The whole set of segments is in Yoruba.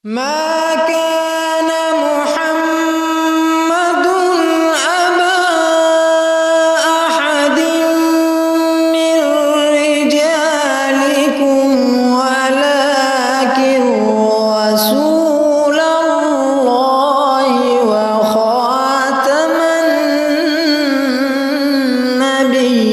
ما كان محمد أبا أحد من رجالكم ولكن رسول الله وخاتم النبيين.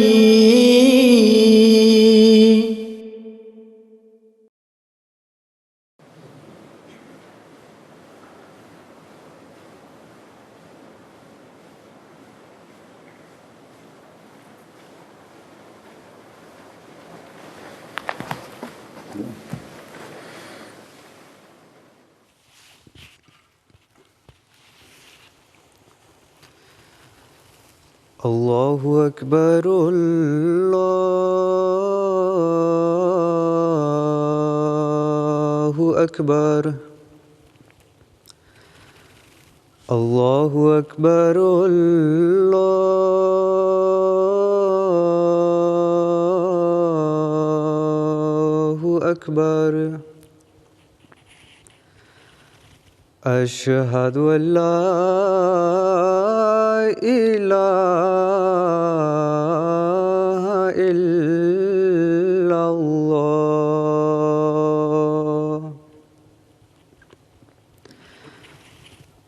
الله أكبر الله أكبر الله أكبر الله أكبر أشهد أن لا إله إلا الله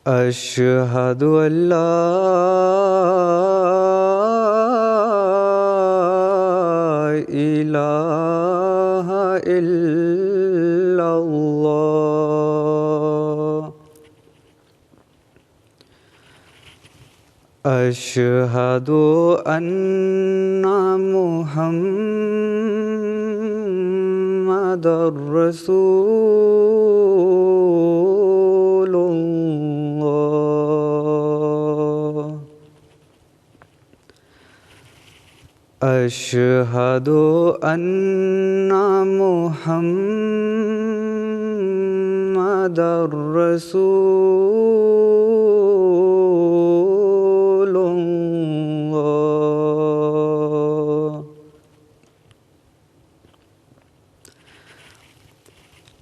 أشهد أن لا إله إلا الله أشهد أن محمدا رسول الله أشهد أن محمدا رسول الله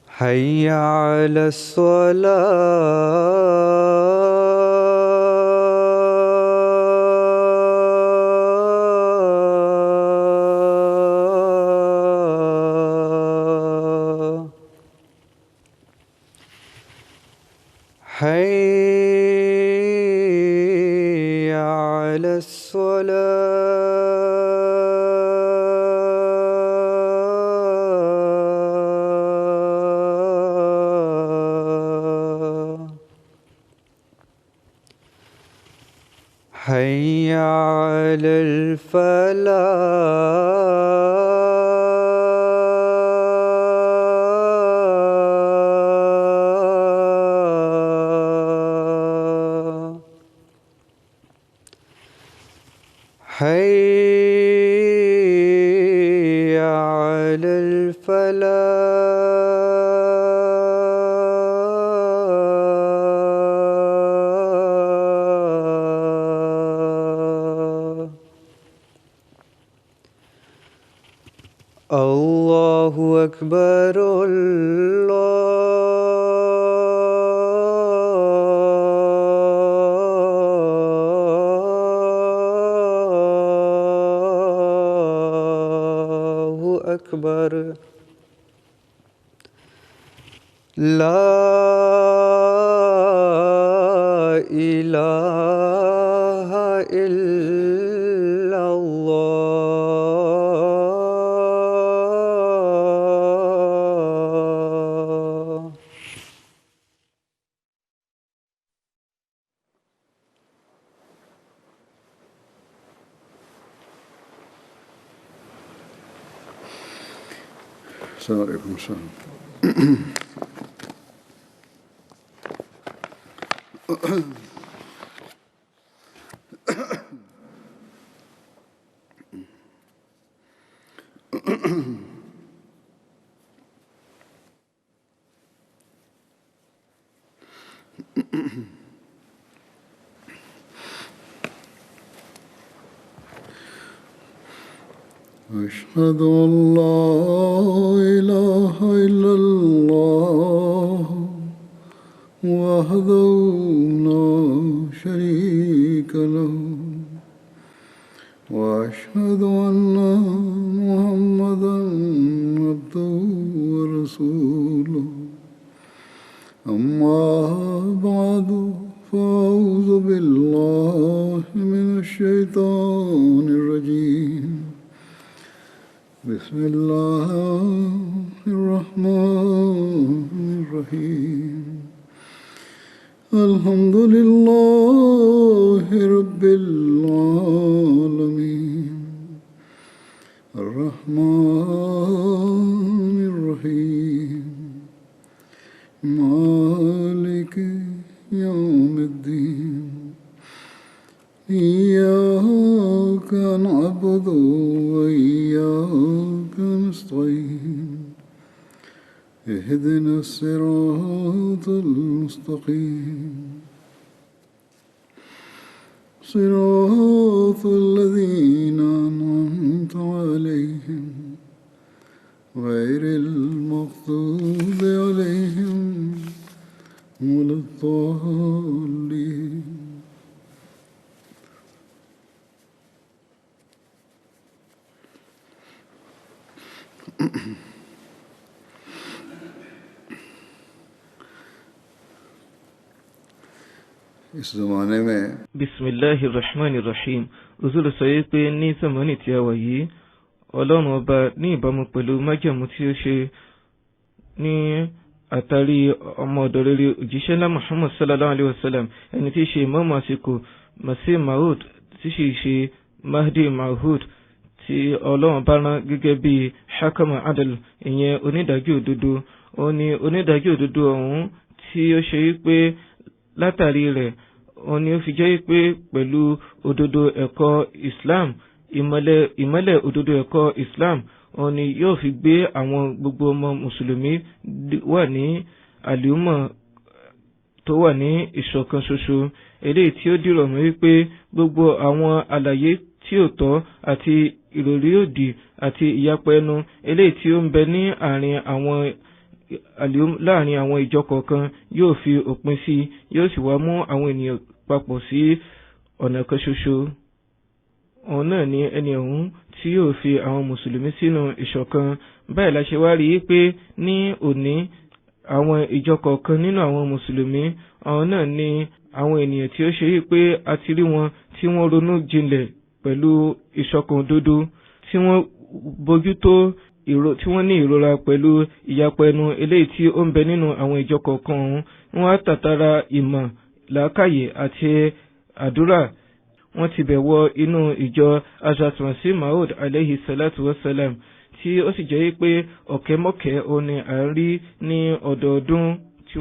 حي على الصلاة حي على الصلاة حي على الفلاح حي على الفلاح الله أكبر الله أكبر لا إله إلا الله. السلام عليكم. السلام. أشهد أن لا إله إلا الله وحده لا شريك له وأشهد أن محمدا عبده ورسوله أما بعد فأعوذ بالله من الشيطان الرجيم بسم الله الرحمن الرحيم الحمد لله رب العالمين الرحمن الرحيم مالك يوم الدين إياك نعبد وإياك نستعين اهدنا الصراط المستقيم صراط الذين أنعمت عليهم غير المغضوب عليهم ولا الضالين. اس زمانے میں Bismillahi Rahman Rahim. Uzulu sọ yìí pé ní zamani tí a wà yìí, Ọlọ́run ọba ní ìbámu pẹ̀lú májẹ̀mú tí ó ṣe ní àtàrí ọmọ ọ̀dọ̀ rere òjíṣẹ́ ńlá Muhammad sallallahu alayhi wa sallam, ẹni tí í ṣe ìmáàmù àsìkò Masih Maud, tí sì ṣe Mahdi Mahud, tí Ọlọ́run bá rán gẹ́gẹ́ bí Hakam Adl, ìyẹn onídàájọ́ òdodo. Ó ní onídàájọ́ òdodo ọ̀hún tí ó ṣe wípé látàrí rẹ̀ òun ni ó fi jẹ́ pé pẹ̀lú òdodo ẹ̀kọ́ Islam, ìmọ́lẹ̀ òdodo ẹ̀kọ́ Islam, òun ni yóò fi gbé àwọn gbogbo ọmọ mùsùlùmí wà ní àlùmọ̀ tó wà ní ìṣọ̀kan ṣoṣo. Eléyìí tí ó dìrọ̀ mọ́ wípé gbogbo àwọn àlàyé tí ò tọ́ àti ìròrí òdì àti ìyapa ẹnu eléyìí tí ó ń bẹ ní àárín àwọn láàrin àwọn ìjọ kọ̀ọ̀kan yóò fi òpin sí, yóò sì wá mú àwọn ènìyàn papọ̀ sí ọ̀nà kan ṣoṣo. Òun náà ni ẹni ọ̀hún tí yóò fi àwọn mùsùlùmí sínú ìṣọ̀kan. Báyìí la ṣe wá rí i pé ní òní àwọn ìjọ kọ̀ọ̀kan nínú àwọn mùsùlùmí, àwọn náà ni àwọn ènìyàn tí ó ṣe yí pé a ti rí wọn tí wọ́n ronú jinlẹ̀ pẹ̀lú ìṣọ̀kan òdodo, tí wọ́n bójútó tí wọ́n ní ìrora pẹ̀lú ìyapa ẹnu eléyìí tí ó ń bẹ nínú àwọn ìjọ kọ̀ọ̀kan ọ̀hún. Wọ́n á tàtàrà ìmọ̀, làákàyè àti àdúrà, wọ́n ti bẹ̀ wọ inú ìjọ Hazrat Masih Maud alayhi salatu wa salam, tí ó sì jẹ́ pé ọ̀kẹ́mọ̀kẹ́ òun ni à ń rí ní ọdọọdún tí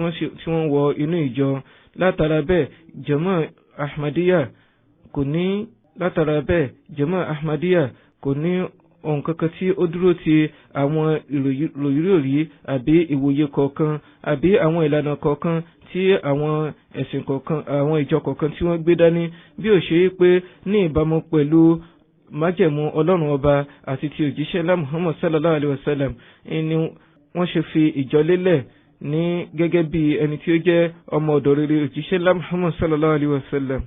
wọ́n wọ inú ìjọ. Látara bẹ́ẹ̀ Jama Ahmadiyya kò ní látara bẹ́ẹ̀ Jama Ahmadiyya kò ní ohun kankan tí ó dúró ti àwọn ìròyìnròyìn àbí ìwòye kọ̀ọ̀kan àbí àwọn ìlànà kọ̀ọ̀kan tí àwọn ẹ̀sìn kọ̀ọ̀kan àwọn ìjọ kọ̀ọ̀kan tí wọ́n gbé dání, bí ó ṣe pé ní ìbámu pẹ̀lú májẹ̀mú Ọlọ́run ọba àti ti òjíṣẹ́ ńlá Muhammad sallallahu alayhi wa sallam ni wọ́n ṣe fi ìjọ lélẹ̀ ní gẹ́gẹ́ bí ẹni tí ó jẹ́ ọmọ ọ̀dọ̀ rere òjíṣẹ́ ńlá Muhammad sallallahu alayhi wa sallam.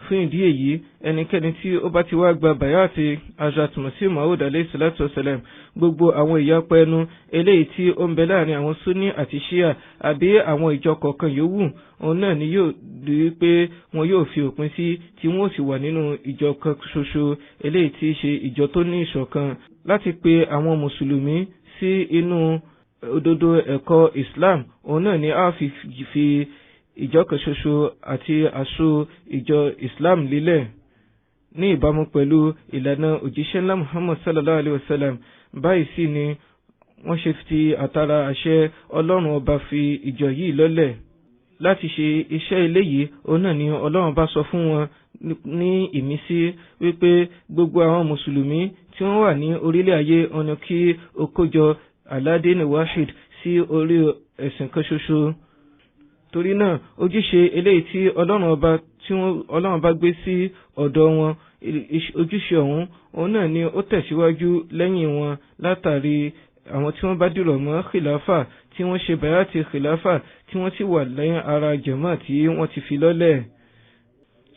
Fún ìdí èyí, ẹnikẹ́ni tí ó bá ti wá gba bayati Hazrat Masih Maud alayhi salatu wasalam, gbogbo àwọn ìyapa ẹnu eléyìí tí ó ń bẹ láàrin àwọn Sunni àti Shia àbí àwọn ìjọ kọ̀ọ̀kan yòówù, òun náà ni yóò rí pé wọn yóò fi òpin sí, tí wọn ó sì wà nínú ìjọ kan ṣoṣo eléyìí tí í ṣe ìjọ tó ní ìṣọ̀kan, láti pe àwọn mùsùlùmí sí inú òdodo ẹ̀kọ́ Islam. Òun náà ni a fi ìjọ kan ṣoṣo àti àṣọ ìjọ Islam lílẹ̀ ní ìbámu pẹ̀lú ìlànà òjíṣẹ́ ńlá Muhammad sallallahu alayhi wa sallam. Báyìí sì ni wọ́n ṣe fi àtàrà àṣẹ Ọlọ́run ọba fi ìjọ yìí lọ́lẹ̀ láti ṣe iṣẹ́ eléyìí. Òun náà ni Ọlọ́run bá sọ fún wọn ní ìmísí wípé gbogbo àwọn mùsùlùmí tí wọ́n wà ní orílẹ̀ ayé ọ̀nà kí ó kójọ Aladin Wahid sí orí ẹ̀sìn kan ṣoṣo. Torí náà ojúṣe eléyìí tí Ọlọ́run ọba tí Ọlọ́run bá gbé sí ọ̀dọ̀ wọn, ojúṣe ọ̀hún òun náà ni ó tẹ̀síwájú lẹ́yìn wọn látàrí Àwọn tí wọ́n bá dìrọ̀ mọ́ khilafa, tí wọ́n ṣe bayati khilafa, tí wọ́n sì wà lẹ́yìn ara jàmá tí wọ́n ti fi lọ́lẹ̀.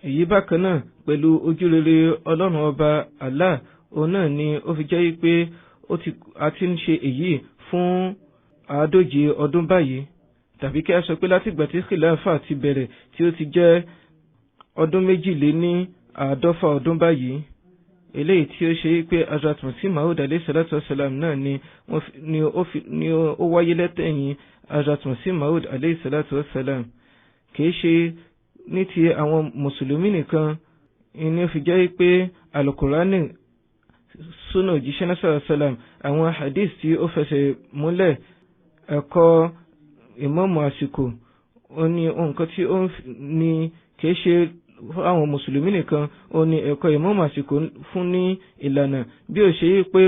Èyí bákan náà pẹ̀lú ojúrere Ọlọ́run Ọba Allah, òun náà ni ó fi jẹ́ pé a ti ń ṣe èyí fún 150 ọdún báyìí, tàbí kí a sọ pé látìgbà tí khilafa ti bẹ̀rẹ̀ tí ó ti jẹ́ ọdún 52 ọdún báyìí. Eléyìí tí ó ṣe pé Hazrat Masih Maud alayhi salatu wasalam náà ni ó wáyé lẹ́tẹ̀yìn Hazrat Masih Maud alayhi salatu wasalam. Kìí ṣe ní ti àwọn mùsùlùmí nìkan ni ó fi jẹ́ pé alukurani, sunna òjíṣẹ́ náà sallallahu alayhi wasallam, àwọn hadith tí ó fẹsẹ̀ múlẹ̀, ẹ̀kọ́ ìmáàmù àsìkò, ó ní nǹkan tí ó ní kìí ṣe àwọn mùsùlùmí nìkan, ó ní ẹ̀kọ́ ìmáàmù àsìkò fún ní ìlànà, bí ó ṣe pé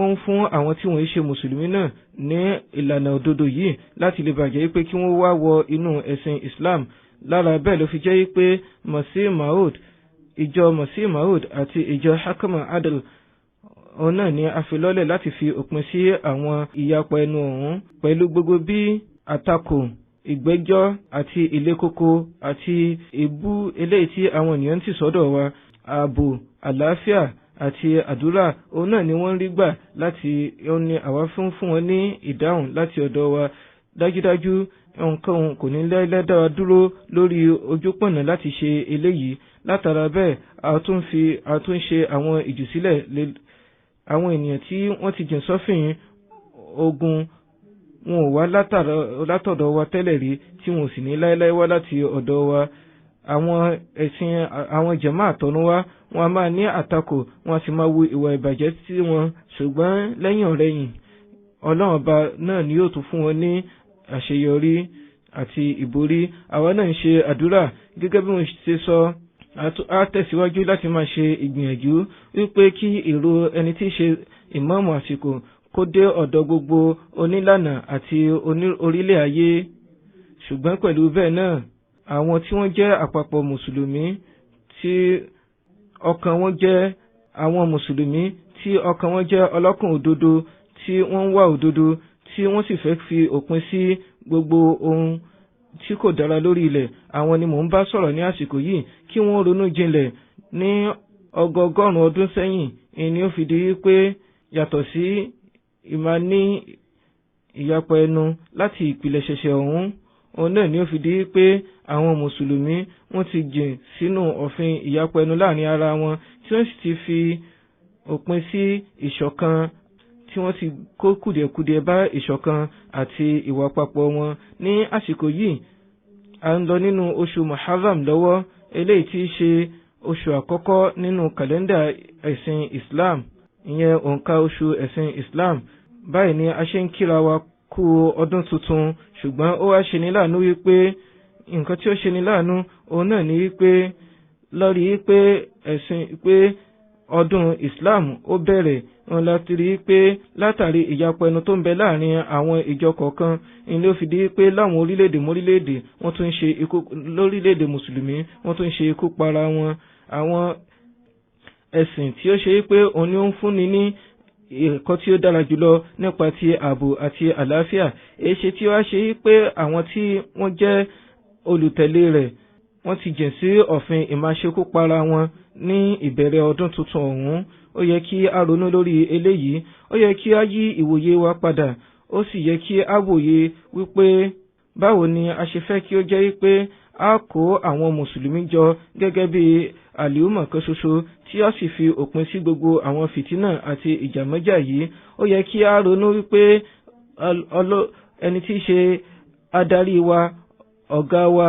ó ń fún àwọn tí wọ́n ṣe mùsùlùmí náà ní ìlànà òdodo yìí láti lè bàjẹ́ pé kí wọ́n wá wọ inú ẹ̀sìn Islam. Lára bẹ́ẹ̀ ló fi jẹ́ pé Masih Maud, ìjọ Masih Maud àti ìjọ Hakama Adl, òun náà ni a fi lọ́lẹ̀ láti fi òpin sí àwọn ìyapa ẹnu ọ̀hún pẹ̀lú gbogbo bí àtakò, ìgbẹ́jọ́ àti ìlékoko àti èébú eléyìí tí àwọn ènìyàn ti sọ́dọ̀ wa. Ààbò, àlàáfíà àti àdúrà òun náà ni wọ́n rí gbà láti òun ni àwa fún wọn ní ìdáhùn láti ọ̀dọ̀ wa. Dájúdájú nǹkan kò ní láéláé dá wa dúró lórí ojúpọ̀nà láti ṣe eléyìí. Látara bẹ́ẹ̀ a tún ṣe àwọn ìjùsílẹ̀ àwọn ènìyàn tí wọ́n ti jìn sọ́fìn ogun, wọn ò wá látọ̀dọ̀ wa tẹ́lẹ̀ rí, tí wọn ò sì ní láéláé wá láti ọ̀dọ̀ wa. Àwọn ẹ̀sìn àwọn jàmá àtọ̀run wá, wọn a máa ní àtakò, wọn a sì máa wu ìwà ìbàjẹ́ sí wọn, ṣùgbọ́n lẹ́yìn ọ̀rẹyìn Ọlọ́run Ọba náà ni yóò tún fún wọn ní àṣeyọrí àti ìborí. Àwa náà ń ṣe àdúrà gẹ́gẹ́ bí mo ṣe sọ, a tẹ̀síwájú láti máa ṣe ìgbìyànjú wípé kí èrò ẹni tí í ṣe ìmáàmù àsìkò kó dé ọ̀dọ̀ gbogbo onílànà àti orílẹ̀ ayé. Ṣùgbọ́n pẹ̀lú bẹ́ẹ̀ náà, àwọn tí wọ́n jẹ́ àpapọ̀ mùsùlùmí tí ọkàn wọn jẹ́ àwọn mùsùlùmí tí ọkàn wọn jẹ́ ọlọ́kàn òdodo, tí wọ́n ń wá òdodo, tí wọ́n sì fẹ́ fi òpin sí gbogbo ohun tí kò dára lórí ilẹ̀, àwọn ni mò ń bá sọ̀rọ̀ ní àsìkò yìí, kí wọ́n ronú jinlẹ̀. Ní ọgọgọ́rùn-ún ọdún sẹ́yìn ni ó fi di wípé yàtọ̀ sí ìmá ní ìyapa ẹnu láti ìpìlẹ̀ ṣẹ̀ṣẹ̀ ọ̀hún, òun náà ni ó fi di wípé àwọn mùsùlùmí wọ́n ti jìn sínú òfin ìyapa ẹnu láàrin ara wọn, tí wọ́n sì ti fi òpin sí ìṣọ̀kan, tí wọ́n ti kó kùdìẹ̀kudiẹ bá ìṣọ̀kan àti ìwà papọ̀ wọn. Ní àsìkò yìí a ń lọ nínú oṣù Muharram lọ́wọ́, eléyìí tí í ṣe oṣù àkọ́kọ́ nínú kàlẹ́ndà ẹ̀sìn Islam, ìyẹn òǹkà oṣù ẹ̀sìn Islam. Báyìí ni a ṣe ń kíra wa kú ọdún tuntun, ṣùgbọ́n ó wá ṣe ní láàánú wípé nǹkan tí ó ṣe ní láàánú òun náà ni wípé lórí pé ẹ̀sìn pé ọdún Islam ó bẹ̀rẹ̀, wọn láti rí pé látàrí ìyapa ẹnu tó ń bẹ láàrin àwọn ìjọ kọ̀ọ̀kan ni ló fi di pé láwọn orílẹ̀-èdè mórílẹ̀-èdè wọ́n tún ń ṣe ikú lórílẹ̀-èdè mùsùlùmí, wọ́n tún ń ṣe ikú para wọn. Àwọn ẹ̀sìn tí ó ṣe pé òun ni ó ń fúnni ní ẹ̀kọ́ tí ó dára jùlọ nípa ti ààbò àti àlàáfíà, èéṣe tí ó wá ṣe pé àwọn tí wọ́n jẹ́ olùtẹ̀lé rẹ̀ wọ́n ti jìn sí òfin ìmáṣekú para wọn ní ìbẹ̀rẹ̀ ọdún tuntun ọ̀hún. Ó yẹ kí a ronú lórí eléyìí, ó yẹ kí a yí ìwòye wa padà, ó sì yẹ kí a wòye wípé báwo ni a ṣe fẹ́ kí ó jẹ́ pé a kó àwọn mùsùlùmí jọ gẹ́gẹ́ bí àlìúmọ̀ kan ṣoṣo tí a sì fi òpin sí gbogbo àwọn fìtínà àti ìjàmọ́jà yìí. Ó yẹ kí a ronú wípé ẹni tí í ṣe adarí wa, ọ̀gá wa,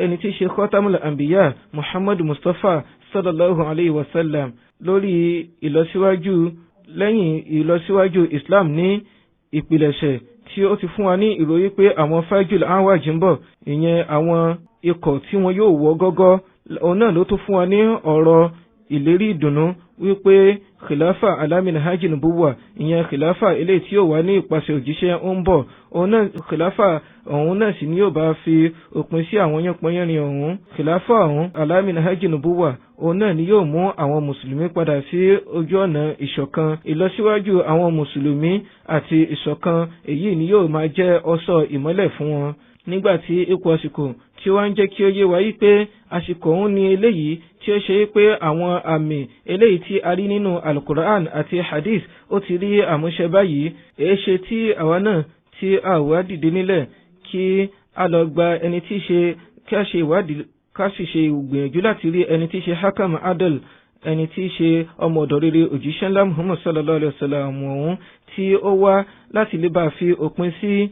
ẹni tí í ṣe Khatamul Anbiya Muhammad Mustapha sallallahu alayhi wa sallam lórí ìlọsíwájú lẹ́yìn ìlọsíwájú Islam ní ìpilẹ̀ṣẹ̀ tí ó ti fún wa ní ìròyìn pé àwọn Fajul Awaj ń bọ̀, ìyẹn àwọn ikọ̀ tí wọn yóò wọ́ gọ́gọ́, òun náà ló tún fún wa ní ọ̀rọ̀ ìlérí ìdùnnú wípé khilafa alamin hajj nubuwa, ìyẹn khilafa eléyìí tí yóò wá ní ìpasẹ̀ òjíṣẹ́ ń bọ̀, òun náà khilafa ọ̀hún náà sì ni yóò bá fi òpin sí àwọn yánpọnyánrin ọ̀hún. Khilafa ọ̀hún alamin hajj nubuwa, òun náà ni yóò mú àwọn mùsùlùmí padà sí ojú ọ̀nà ìṣọ̀kan, ìlọsíwájú àwọn mùsùlùmí àti ìṣọ̀kan, èyí ni yóò máa jẹ́ ọ̀ṣọ́ ìmọ́lẹ̀ fún wọn. Nígbà tí ipò àsìkò tí wọ́n ń jẹ́ kí ó yé wa yí pé àsìkò ọ̀hún ni eléyìí tí ó ṣe pé àwọn àmì eléyìí tí a rí nínú alukur'an àti hadith ó ti rí àmúṣẹ báyìí, èéṣe tí àwa náà tí a wá dìde nílẹ̀ kí a lọ gba ẹni tí ṣe kí a ṣe ìwádìí, ká sì ṣe ìgbìyànjú láti rí ẹni tí ṣe Hakam Adel, ẹni tí ṣe ọmọ ọ̀dọ̀ rere òjíṣẹ́ ńlá Muhammad sallallahu alayhi wa sallam ọ̀hún tí ó wá láti lè bá fi òpin sí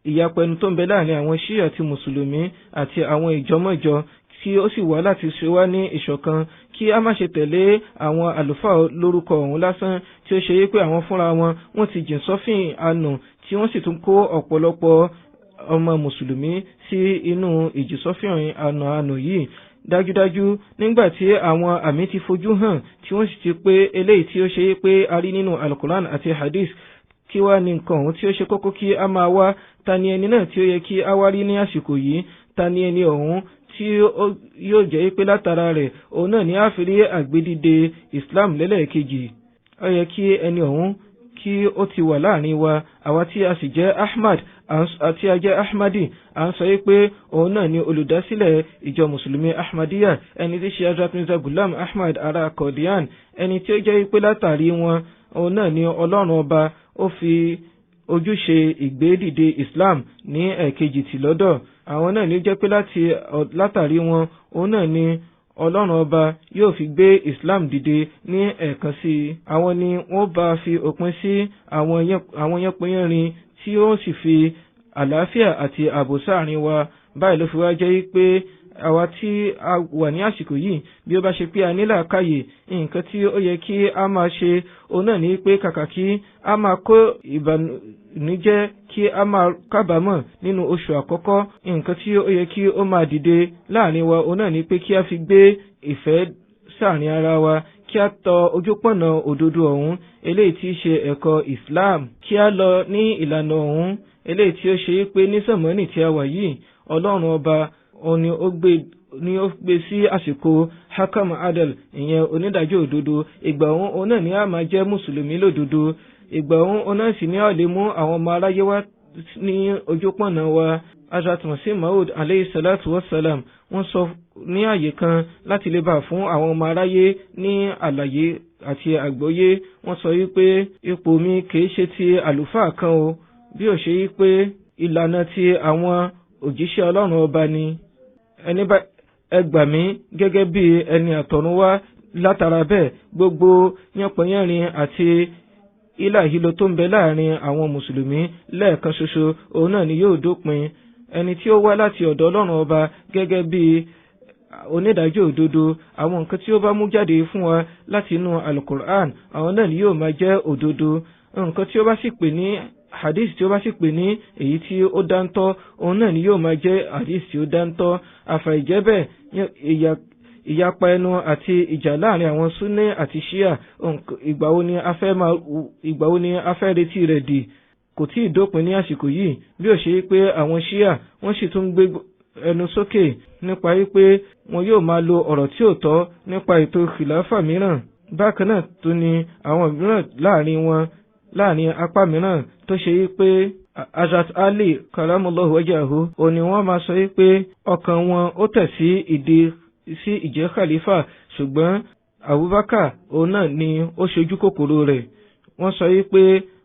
ìyapa ẹnu tó ń bẹ láàrin àwọn Ṣíà àti mùsùlùmí àti àwọn ìjọmọ́jọ, tí ó sì wá láti ṣe wá ní ìṣọ̀kan, kí a má ṣe tẹ̀lé àwọn àlùfáà lórúkọ ọ̀hún lásán tí ó ṣe yí pé àwọn fúnra wọn wọ́n ti jìn sọ́fìn àánú tí wọ́n sì tún kó ọ̀pọ̀lọpọ̀ ọmọ mùsùlùmí sí inú ìjìsọ́fìn àánú yìí. Dájúdájú nígbà tí àwọn àmì ti fojú hàn tí wọ́n sì ti pé eléyìí tí ó ṣe yí pé a rí nínú alukuran àti hadith, kí wá ní nǹkan ọ̀hún tí ó ṣe kókó kí a máa wá? Ta ni ẹni náà tí ó yẹ kí a wá rí ní àsìkò yìí? Ta ni ẹni ọ̀hún tí yóò jẹ́ pé látara rẹ̀ òun náà ní a fi rí àgbédìde Islam lẹ́lẹ́kejì? Ó yẹ kí ẹni ọ̀hún kí ó ti wà láàrin wa. Àwa tí a sì jẹ́ Ahmad àti a jẹ́ Ahmadi, à ń sọ yìí pé òun náà ni olùdásílẹ̀ ìjọ mùsùlùmí Ahmadiyya, ẹni tí ṣe Hazrat Mirza Ghulam Ahmad ará Qadian, ẹni tí ó jẹ́ pé látàrí wọn òun náà ni Ọlọ́run ọba ó fi ojúṣe ìgbédìde Islam ní ẹ̀kejì tì lọ́dọ̀. Àwọn náà ní ó jẹ́ pé látàrí wọn òun náà ni Ọlọ́run ọba yóò fi gbé Islam dìde ní ẹ̀ẹ̀kan sí i. Àwọn ni wọ́n bá fi òpin sí àwọn yánpọnyánrin tí ó sì fi àlàáfíà àti ààbò sáàrin wa. Báyìí ló fi wá jẹ́ pé àwa tí a wà ní àsìkò yìí, bí ó bá ṣe pé a ní làákàyè, nǹkan tí ó yẹ kí a máa ṣe òun náà ní pé kàkà kí a máa kó ìbànújẹ́, kí a máa kábàámọ̀ nínú oṣù àkọ́kọ́, nǹkan tí ó yẹ kí ó máa dìde láàrin wa òun náà ní pé kí a fi gbé ìfẹ́ sáàrin ara wa, kí a tọ ojúpọ̀nà òdodo ọ̀hún eléyìí tí í ṣe ẹ̀kọ́ Islam, kí a lọ ní ìlànà ọ̀hún eléyìí tí ó ṣe pé ní sànmọ́nì tí a wà yìí Ọlọ́run ọba òun ni ó gbé sí àsìkò Hakam Adel, ìyẹn onídàájọ́ òdodo. Ìgbà òun náà ni a máa jẹ́ mùsùlùmí lódodo. Ìgbà òun náà sì ni a lè mú àwọn ọmọ aráyé wá ní ojúpọ̀nà wa. Hazrat Masih Maud alayhi salatu wa salam wọ́n sọ ní àyè kan láti lè bá fún àwọn ọmọ aráyé ní àlàyé àti àgbọ́yé. Wọ́n sọ wípé ipò mi kìí ṣe ti àlùfáà kan o, bí ó ṣe wípé ìlànà ti àwọn òjíṣẹ́ Ọlọ́run ọba ni. Ẹni bá ẹ gbà mí gẹ́gẹ́ bí ẹni àtọ̀run wá. Látara bẹ́ẹ̀ gbogbo yánpọnyánrin àti ìlàhílo tó ń bẹ láàrin àwọn mùsùlùmí lẹ́ẹ̀kan ṣoṣo òun náà ni yóò dópin. Ẹni tí ó wá láti ọ̀dọ̀ Ọlọ́run ọba gẹ́gẹ́ bí onídàájọ́ òdodo, àwọn nǹkan tí ó bá mú jáde fún wa láti inú alukur'an àwọn náà ni yóò máa jẹ́ òdodo. Nǹkan tí ó bá sì pè ní hadith tí ó bá sì pè ní èyí tí ó dáńtọ́ òun náà ni yóò máa jẹ́ hadith tí ó dáńtọ́. Àfàìjẹ́ bẹ́ẹ̀ ìyapa ẹnu àti ìjà láàrin àwọn Sunni àti Shia, ìgbà wo ni a fẹ́ retí rẹ̀ dì? Kò tí ì dópin ní àsìkò yìí, bí ó ṣe pé àwọn Shia wọ́n sì tún gbé ẹnu sókè nípa wípé wọn yóò máa lo ọ̀rọ̀ tí ò tọ́ nípa ètò khilafa mìíràn. Bákan náà tún ni àwọn mìíràn láàrin wọn, láàrin apá mìíràn tó ṣe wípé Hazrat Ali karamallahu wajahu òun ni wọ́n máa sọ wípé ọkàn wọn ó tẹ̀ sí ìdí sí ìjẹ́ khalifa, ṣùgbọ́n Abubakar òun náà ni ó ṣojú kòkòrò rẹ̀. Wọ́n sọ wípé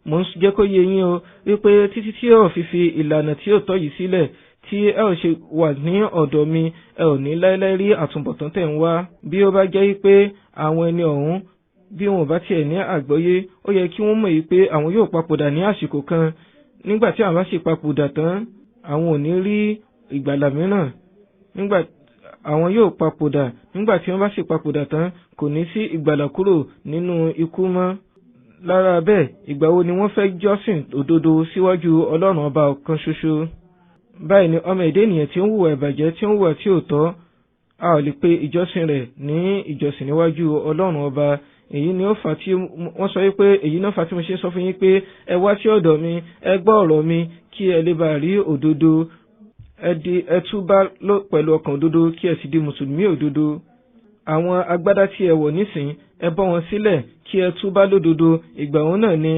mò ń jẹ́ kó yé yín o wípé títí tí ẹ ò fi fi ìlànà tí ò tọ́ yìí sílẹ̀ tí ẹ ò ṣe wà ní ọ̀dọ̀ mi, ẹ ò ní láéláé rí àtúbọ̀tán tẹ̀ ń wá. Bí ó bá jẹ́ wípé àwọn ẹni ọ̀hún bí wọn ò bá tiẹ̀ ní àgbọ́yé, ó yẹ kí wọ́n mọ̀ yìí pé àwọn yóò papòdà ní àsìkò kan. Nígbà tí àwọn bá sì papòdà tán, àwọn ò ní rí ìgbàlà mìíràn. Nígbà àwọn yóò papòdà, nígbà tí wọ́n bá sì papòdà tán, kò ní sí ìgbàlà kúrò nínú ikú mọ́. Lára bẹ́ẹ̀, ìgbà wo ni wọ́n fẹ́ jọ́sìn òdodo síwájú Ọlọ́run ọba ọ̀kan ṣoṣo? Báyìí ni ọmọ èdè ènìyàn tí ó ń hùwà ìbàjẹ́, tí ó ń hùwà tí ò tọ́, A ò lè pe ìjọsìn rẹ̀ ní ìjọsìn níwájú Ọlọ́run ọba. Èyí ni ó fà tí wọ́n sọ wípé èyí náà fà tí mo ṣe sọ fún yín pé ẹ wá sí ọ̀dọ̀ mi, ẹ gbọ́ ọ̀rọ̀ mi kí ẹ lè bá rí òdodo. Ẹ túbá pẹ̀lú ọkàn òdodo kí ẹ sì di mùsùlùmí òdodo. Àwọn agbádá tí ẹ wọ̀ nísìn, ẹ bọ́ wọn sílẹ̀ kí ẹ túbá lódodo. Ìgbà òun náà ni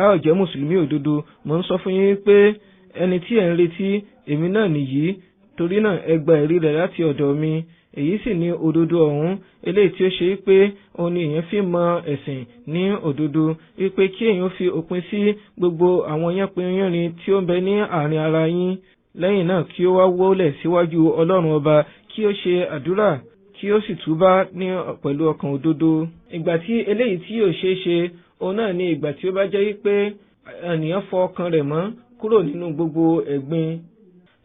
a ó jẹ́ mùsùlùmí òdodo. Mo ń sọ fún yín pé ẹni tí ẹ ń retí èmi náà nìyí, torí náà ẹ gba ẹ̀rí rẹ̀ láti ọ̀dọ̀ mi. Èyí sì ni òdodo ọ̀hún, eléyìí tí ó ṣe pé òun ni èèyàn fi mọ ẹ̀sìn ní òdodo, wípé kí èèyàn fi òpin sí gbogbo àwọn yánpọnyánrin tí ó ń bẹ ní àárín ara yín. Lẹ́yìn náà kí ó wá wólẹ̀ síwájú Ọlọ́run ọba, kí ó ṣe àdúrà, kí ó sì túbá ní pẹ̀lú ọkàn òdodo. Ìgbà tí eléyìí tí yóò ṣeé ṣe, òun náà ni ìgbà tí ó bá jẹ́ wípé ènìyàn fọ ọkàn rẹ̀ mọ́ kúrò nínú gbogbo ẹ̀gbin.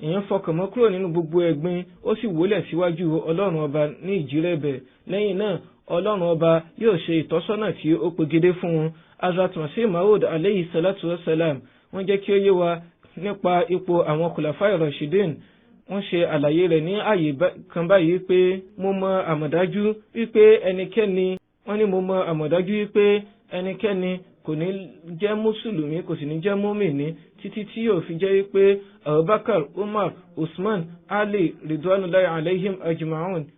Èèyàn fọkàn mọ́ kúrò nínú gbogbo ẹ̀gbin, ó sì wólẹ̀ síwájú Ọlọ́run ọba ní ìjírẹ̀bẹ̀. Lẹ́yìn náà Ọlọ́run ọba yóò ṣe ìtọ́sọ́nà tí ó pegedé fún un. Hazrat Masih Maud alayhi salatu wasalam wọ́n jẹ́ kí ó yé wa nípa ipò àwọn Khulafai Rashidin. Wọ́n ṣe àlàyé rẹ̀ ní ààyè kan báyìí pé mo mọ àmọ̀dájú wípé ẹnikẹ́ni, wọ́n ní mo mọ àmọ̀dájú wípé ẹnikẹ́ni kò ní jẹ́ mùsùlùmí, kò sì ní jẹ́ mùmínì títí tí yóò fi jẹ́ wípé Abubakar, Umar, Usman, Ali ridwanullahi alayhim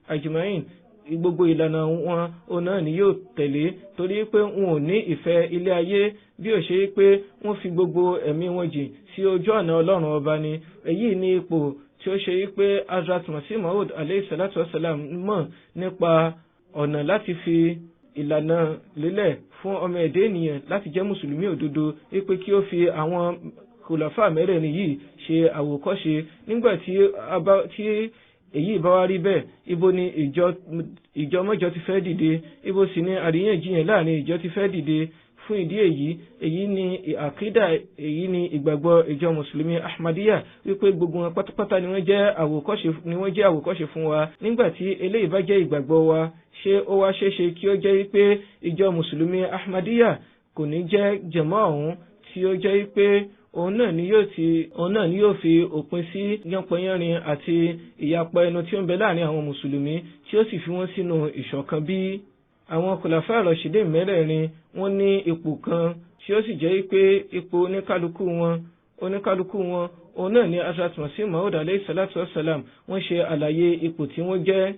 ajma'in gbogbo ìlànà wọn òun náà ni yóò tẹ̀lé, torí pé wọn ò ní ìfẹ́ ilé ayé bí ó ṣe pé wọ́n fi gbogbo ẹ̀mí wọn jìn sí ojú ọ̀nà Ọlọ́run ọba ni. Èyí ni ipò tí ó ṣe pé Hazrat Masih Maud alayhi salatu wasalam mọ̀ nípa ọ̀nà láti fi ìlànà lélẹ̀ fún ọmọ ẹ̀dẹ́ ènìyàn láti jẹ́ mùsùlùmí òdodo, wípé kí ó fi àwọn khulafa mẹ́rẹ̀ẹ̀rin yìí ṣe àwòkọ́ṣe. Nígbà tí èyí bá wá rí bẹ́ẹ̀, ibo ni ìjọ mọ́jọ ti fẹ́ dìde? Ibo sì ni àríyànjiyàn láàrin ìjọ ti fẹ́ dìde? Fún ìdí èyí, èyí ni àkídà, èyí ni ìgbàgbọ́ ìjọ mùsùlùmí Ahmadiyya wípé gbogbo wọn pátápátá ni wọ́n jẹ́ àwòkọ́ṣe fún wa. Nígbà tí eléyìí bá jẹ́ ìgbàgbọ́ wa, ṣé ó wá ṣeéṣe kí ó jẹ́ wípé ìjọ mùsùlùmí Ahmadiyya kò ní jẹ́ jẹ̀mọ́ ọ̀hún tí ó jẹ́ wípé òun náà ni yóò fi òpin sí yánpọnyánrin àti ìyapa ẹnu tí ó ń bẹ láàrin àwọn mùsùlùmí, tí ó sì fi wọ́n sínú ìṣọ̀kan bí? Àwọn Khulafa Rashidin mẹ́rẹ̀ẹ̀rin wọ́n ní ipò kan tí ó sì jẹ́ pé ipò oníkálukú wọn òun náà ni Hazrat Masih Maud alayhi salatu wasalam wọ́n ṣe àlàyé ipò tí wọ́n jẹ́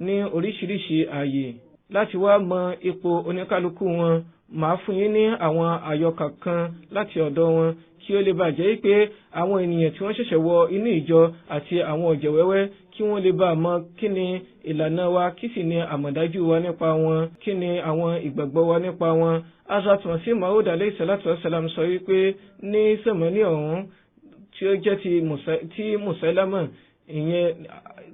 ní oríṣiríṣi ààyè. Láti wá mọ ipò oníkálukú wọn, màá fún yín ní àwọn àyọkà kan láti ọ̀dọ̀ wọn kí ó lè bá jẹ́ pé àwọn ènìyàn tí wọ́n ṣẹ̀ṣẹ̀ wọ inú ìjọ àti àwọn ọ̀jẹ̀ wẹ́wẹ́ kí wọ́n lè bá mọ kí ni ìlànà wa, kí sì ni àmọ̀dájú wa nípa wọn, kí ni àwọn ìgbàgbọ́ wa nípa wọn. Hazrat Masih Maud alayhi salatu wasalam sọ wípé ní sẹ̀mọ́nì ọ̀hún tí ó jẹ́ ti Musailama, ìyẹn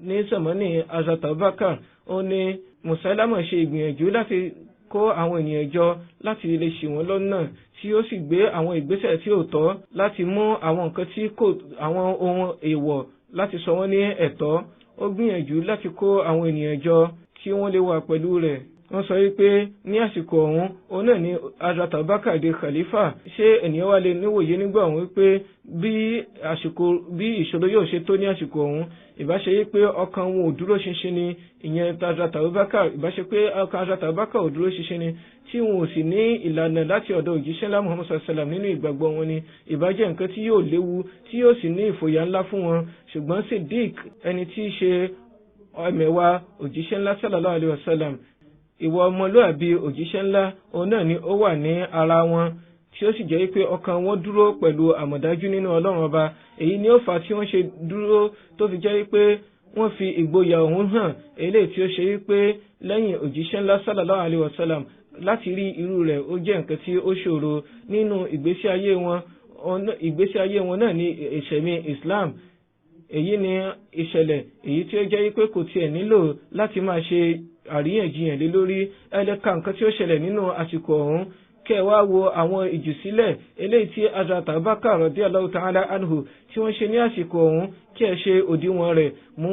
ní sẹ̀mọ́nì Hazrat Abubakar, ó ní Musailama ṣe ìgbìyànjú láti kó àwọn ènìyàn jọ láti lè ṣì wọ́n lọ́nà, tí ó sì gbé àwọn ìgbésẹ̀ tí ò tọ́ láti mú àwọn nǹkan tí kò, àwọn ohun èèwọ̀ láti sọ wọ́n ní ẹ̀tọ́. Ó gbìyànjú láti kó àwọn ènìyàn jọ kí wọ́n lè wà pẹ̀lú rẹ̀. Wọ́n sọ wípé ní àsìkò ọ̀hún, òun náà ni Hazrat Abubakar di khalifa. Ṣé ènìyàn wá lè níwòye nígbà ọ̀hún wípé bí ìṣòro yóò ṣe tó ní àsìkò ọ̀hún? Ìbá ṣe wípé ọkàn wọn ò dúró ṣinṣin ni, ìyẹn Hazrat Abubakar, ìbá ṣe pé ọkàn Hazrat Abubakar ò dúró ṣinṣin ni, tí wọn ò sì ní ìlànà láti ọ̀dọ̀ òjíṣẹ́ ńlá Muhammad sallallahu alaihi wasallam nínú ìgbàgbọ́ wọn ni, ìbá jẹ́ nǹkan tí yóò léwu, tí yóò sì ní ìfòyà ńlá fún wọn. Ṣùgbọ́n Siddiq, ẹni tí í ṣe ẹmẹ̀wà òjíṣẹ́ ńlá sallallahu alaihi wasallam, ìwà ọmọlúàbí òjíṣẹ́ ńlá, òun náà ni ó wà ní ara wọn, tí ó sì jẹ́ pé ọkàn wọn dúró pẹ̀lú àmọ̀dájú nínú Ọlọ́run ọba. Èyí ni ó fà á tí wọ́n ṣe dúró tó fi jẹ́ pé wọ́n fi ìgboyà ọ̀hún hàn, eléyìí tí ó ṣe wípé lẹ́yìn òjíṣẹ́ ńlá sallallahu alaihi wasallam láti rí irú rẹ̀ ó jẹ́ nǹkan tí ó ṣòro nínú ìgbésí ayé wọn. Ìgbésí ayé wọn náà ní ìṣẹ̀mí Islam. Èyí ni ìṣẹ̀lẹ̀ èyí tí ó jẹ́ wípé kò tiẹ̀ nílò láti máa ṣe àríyànjiyàn lé lórí. Ẹ lè ka nǹkan tí ó ṣẹlẹ̀ nínú àsìkò ọ̀hún, kẹ́ ẹ wá wo àwọn ìjùsílẹ̀ eléyìí tí Hazrat Abubakar radiyallahu ta'ala anhu tí wọ́n ṣe ní àsìkò ọ̀hún, kí ẹ ṣe òdiwọ̀n rẹ̀. Mo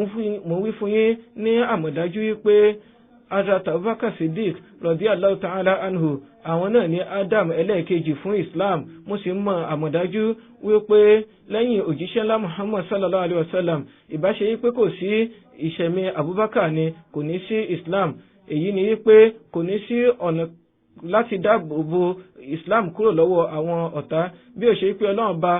ń wí fún yín ní àmọ̀dájú wípé Hazrat Abubakar Siddiq radiyallahu ta'ala anhu, àwọn náà ní Adam ẹlẹ́ẹ̀kejì fún Islam. Mo sì mọ àmọ̀dájú wípé lẹ́yìn òjíṣẹ́ ńlá Muhammad sallallahu alayhi wa sallam, ìbáṣe wípé kò sí ìṣẹ̀mí Abubakar ni kò ní sí Islam. Èyí ni wípé kò ní sí ọ̀nà láti dáàbò bo Islam kúrò lọ́wọ́ àwọn ọ̀tá bí ó ṣe pé Ọlọ́run bá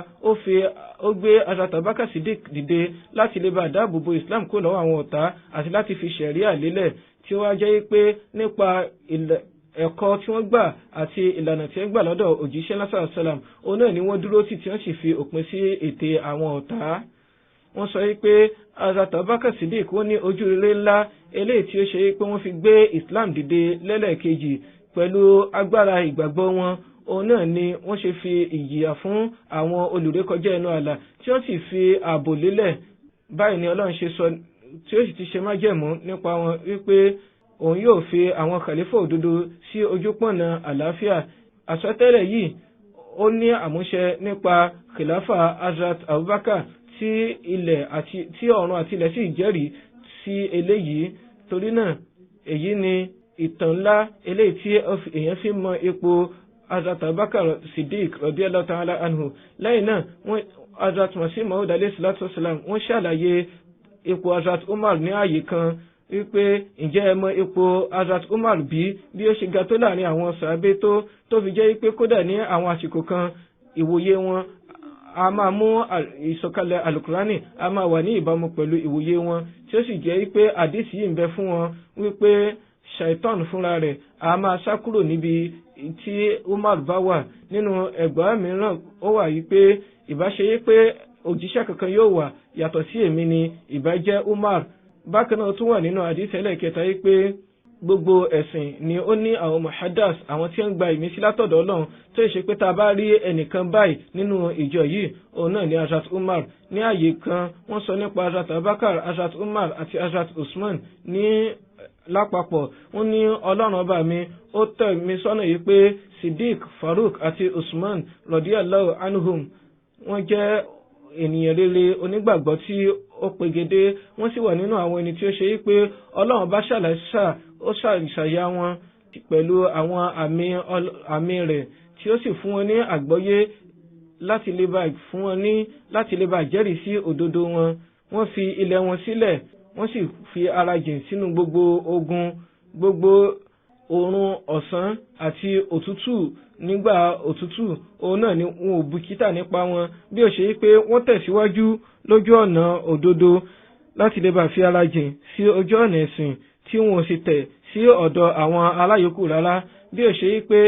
ó gbé Hazrat Abubakar Siddiq dìde láti lè bá dáàbò bo Islam kúrò lọ́wọ́ àwọn ọ̀tá àti láti fi ṣẹ̀ríà lélẹ̀, tí ó wá jẹ́ pé nípa ẹ̀kọ́ tí wọ́n gbà àti ìlànà tí wọ́n gbà lọ́dọ̀ òjíṣẹ́ lásán sálàm, òun náà ni wọ́n dúró tì tí wọ́n sì fi òpin sí ète àwọn ọ̀tá. Wọ́n sọ pé Hazrat Abubakar Siddiq wọ́n ní ojú rere ńlá eléyìí tí ó ṣe pé wọ́n fi gbé Islam dìde lẹ́lẹ́kejì pẹ̀lú agbára ìgbàgbọ́ wọn. Òun náà ni wọ́n ṣe fi ìjìyà fún àwọn olùrékọjá ẹnu àlà tí wọ́n sì fi ààbò lélẹ̀. Báyìí ni Ọlọ́run ṣe sọ tí ó sì ti ṣe májẹ̀mú nípa wọn wípé òun yóò fi àwọn khalifa òdodo sí ojúpọ̀nà àlàáfíà. Àsọtẹ́lẹ̀ yìí ó ní àmúṣẹ nípa khilafa Hazrat Abubakar tí ilẹ̀ àti tí ọ̀run àti ilẹ̀ sì jẹ́rìí sí eléyìí. Torí náà èyí ni ìtàn ńlá eléyìí tí èèyàn fi mọ ipò Hazrat Abubakar Siddiq radiyallahu ta'ala anhu. Lẹ́yìn náà wọ́n Hazrat Masih Maud alayhi salatu wasalam wọ́n ṣàlàyé ipò Hazrat Umar ní ààyè kan wípé ǹjẹ́ ẹ mọ ipò Hazrat Umar bí ó ṣe ga tó láàrin àwọn sàábé tó fi jẹ́ pé kódà ní àwọn àsìkò kan ìwòye wọn a máa mú ìsọ̀kalẹ̀ alukurani a máa wà ní ìbámu pẹ̀lú ìwòye wọn, tí ó sì jẹ́ pé àdìsí yìí ń bẹ fún wọn wípé shaitan fúnra rẹ̀ a máa sá kúrò níbi tí Umar bá wà. Nínú ẹgbàá mìíràn ó wà yìí pé ìbáṣe yìí pé òjíṣẹ́ kankan yóò wà yàtọ̀ sí èmi ni ìbá jẹ́ Umar. Bákan náà tún wà nínú àdìsí ẹlẹ́ẹ̀kẹta yìí pé gbogbo ẹ̀sìn ni ó ní àwọn muhaddas, àwọn tí ń gba ìmísí látọ̀dọ̀ Ọlọ́run, tó ṣe pé tá a bá rí ẹnìkan báyìí nínú ìjọ yìí, òun náà ni Hazrat Umar. Ní ààyè kan wọ́n sọ nípa Hazrat Abubakar, Hazrat Umar àti Hazrat Usman ní lápapọ̀. Wọ́n ní Ọlọ́run ọba mi ó tẹ̀ mí sọ́nà yìí pé Siddiq, Farouk àti Usman radiyallahu anhum wọ́n jẹ́ ènìyàn rere onígbàgbọ́ tí ó pegedé, wọ́n sì wà nínú àwọn ẹni tí ó ṣe pé Ọlọ́run bá ṣàṣàyà wọn pẹ̀lú àwọn àmì rẹ̀, tí ó sì fún wọn ní àgbọ́yé láti lè bá fún wọn ní láti lè bá jẹ́rìí sí òdodo wọn. Wọ́n fi ilẹ̀ wọn sílẹ̀, wọ́n sì fi ara jìn sínú gbogbo ogun, gbogbo oòrùn ọ̀sán àti òtútù nígbà òtútù, òun náà ni wọn ò bìkítà nípa wọn, bí ó ṣe pé wọ́n tẹ̀síwájú lójú ọ̀nà òdodo láti lè bá fi ara jìn sí ojú ọ̀nà ẹ̀sìn, tí wọn ò sì tẹ̀ sí ọ̀dọ̀ àwọn aláyòókù rárá, bí ó ṣe pé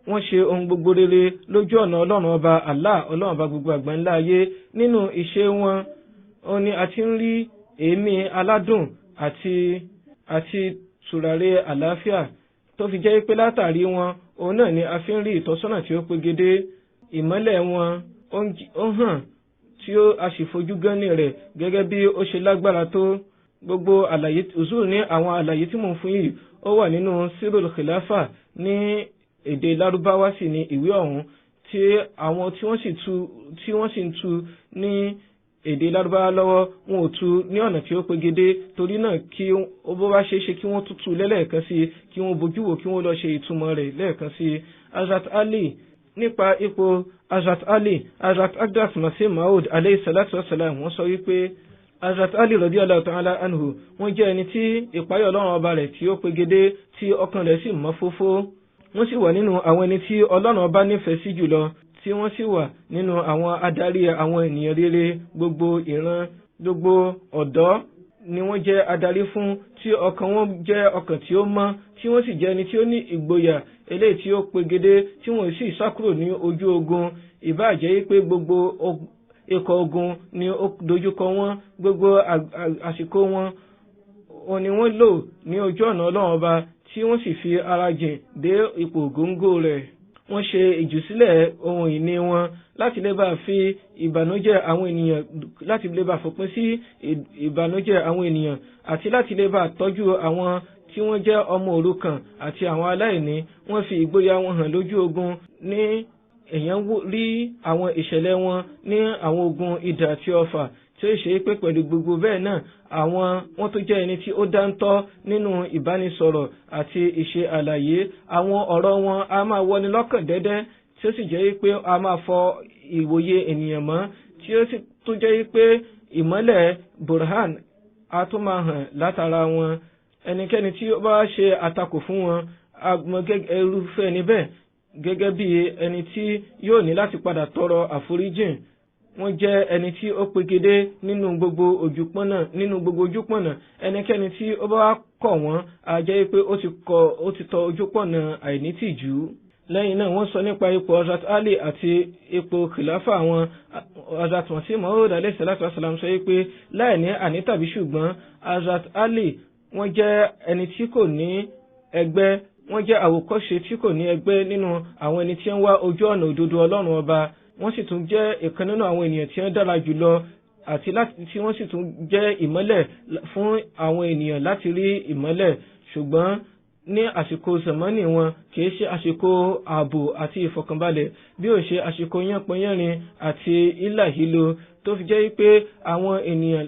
wọ́n ṣe ohun gbogbo rere lójú ọ̀nà Ọlọ́run ọba Allah, Ọlọ́run ọba gbogbo àgbáńlá ayé. Nínú ìṣe wọn, òun ni a ti ń rí èémí aládùn àti tùràrí àlàáfíà, tó fi jẹ́ pé látàrí wọn, òun náà ni a fi ń rí ìtọ́sọ́nà tí ó pegedé. Ìmọ́lẹ̀ wọn ó hàn tí a sì fojú gánni rẹ̀ gẹ́gẹ́ bí ó ṣe lágbára tó. Gbogbo àlàyé Usul ní àwọn àlàyé tí mò ń fún yìí ó wà nínú Sirul Khilafa ní èdè Lárúbáwá sì ní ìwé ọ̀hún, tí àwọn tí wọ́n sì ń tú ní èdè Lárúbáwá lọ́wọ́ wọn ò tú ní ọ̀nà tí ó pegedé. Torí náà kí ó bó bá ṣeé ṣe kí wọ́n tútù lẹ́lẹ́ẹ̀kan sí i, kí wọ́n bójú wò, kí wọ́n lọ ṣe ìtumọ̀ rẹ̀ lẹ́ẹ̀kan sí i. Hazrat Ali, nípa ipò Hazrat Ali, Hazrat Aqdas Masih Maud alayhi salatu wasalam wọ́n sọ wípé Hazrat Ali radiyallahu ta'ala anhu wọ́n jẹ́ ẹni tí ìpáyọ̀ Ọlọ́run ọba rẹ̀ tí ó pegedé, tí ọkàn rẹ̀ sì mọ́ fófó. Wọ́n sì wà nínú àwọn ẹni tí Ọlọ́run ọba nífẹ̀ẹ́ sí jùlọ, tí wọ́n sì wà nínú àwọn adarí àwọn ènìyàn rere gbogbo ìran, gbogbo ọ̀dọ́ ni wọ́n jẹ́ adarí fún, tí ọkàn wọn jẹ́ ọkàn tí ó mọ́, tí wọ́n sì jẹ́ ẹni tí ó ní ìgboyà eléyìí tí ó pegedé, tí wọ́n sì sá kúrò ní ojú ogun. Ìbáà jẹ́ pé gbogbo ikọ̀ ogun ni ó dojúkọ wọn, gbogbo àsìkò wọn òun ni wọ́n lò ní ojú ọ̀nà Ọlọ́run ọba, tí wọ́n sì fi ara jìn dé ipò góńgó rẹ̀. Wọ́n ṣe ìjùsílẹ̀ ohun ìní wọn láti lè bá fi ìbànújẹ́ àwọn ènìyàn, láti lè bá fòpin sí ìbànújẹ́ àwọn ènìyàn, àti láti lè bá tọ́jú àwọn tí wọ́n jẹ́ ọmọ òrukàn àti àwọn aláìní. Wọ́n fi ìgboyà wọn hàn lójú ogun, ní èèyàn rí àwọn ìṣẹ̀lẹ̀ wọn ní àwọn ogun idà àti ọfà, Tí ó ṣe pé pẹ̀lú gbogbo bẹ́ẹ̀ náà, àwọn wọ́n tó jẹ́ ẹni tí ó dáńtọ́ nínú ìbánisọ̀rọ̀ àti ìṣe àlàyé. Àwọn ọ̀rọ̀ wọn a máa wọni lọ́kàn dẹ́dẹ́, tí ó sì jẹ́ pé a máa fọ ìwòye ènìyàn mọ́, tí ó sì tún jẹ́ pé ìmọ́lẹ̀ Burhan a tún máa hàn látara wọn. Ẹnikẹ́ni tí ó bá ṣe àtakò fún wọn, a mọ̀ irúfẹ́ ẹni bẹ́ẹ̀ gẹ́gẹ́ bí ẹni tí yóò ní láti padà tọrọ àforíjìn. Wọ́n jẹ́ ẹni tí ó pegedé nínú gbogbo ojúpọ̀nà. Ẹnikẹ́ni tí ó bá kọ̀ wọ́n, a jẹ́ pé ó ti tọ ojúpọ̀nà àìnítìjú. Lẹ́yìn náà, wọ́n sọ nípa ipò Hazrat Ali àti ipò kìláfà wọn. Hazrat Masih Maud alayhi salatu wasalam sọ pé láì ní àní tàbí ṣùgbọ́n, Hazrat Ali wọ́n jẹ́ ẹni tí kò ní ẹgbẹ́, wọ́n jẹ́ àwòkọ́ṣe tí kò ní ẹgbẹ́ nínú àwọn ẹni tí ń wá ojú ọ̀nà òdodo Ọlọ́run Ọba. Wọ́n sì tún jẹ́ ìkan nínú àwọn ènìyàn tí wọ́n dára jùlọ, àti tí wọ́n sì tún jẹ́ ìmọ́lẹ̀ fún àwọn ènìyàn láti rí ìmọ́lẹ̀. Ṣùgbọ́n ní àsìkò sẹ̀mọ́nì wọn, kìí ṣe àsìkò ààbò àti ìfọ̀kànbalẹ̀, bí ó ṣe àsìkò yánpọnyánrin àti hílàhílo, tó fi jẹ́ pé àwọn ènìyàn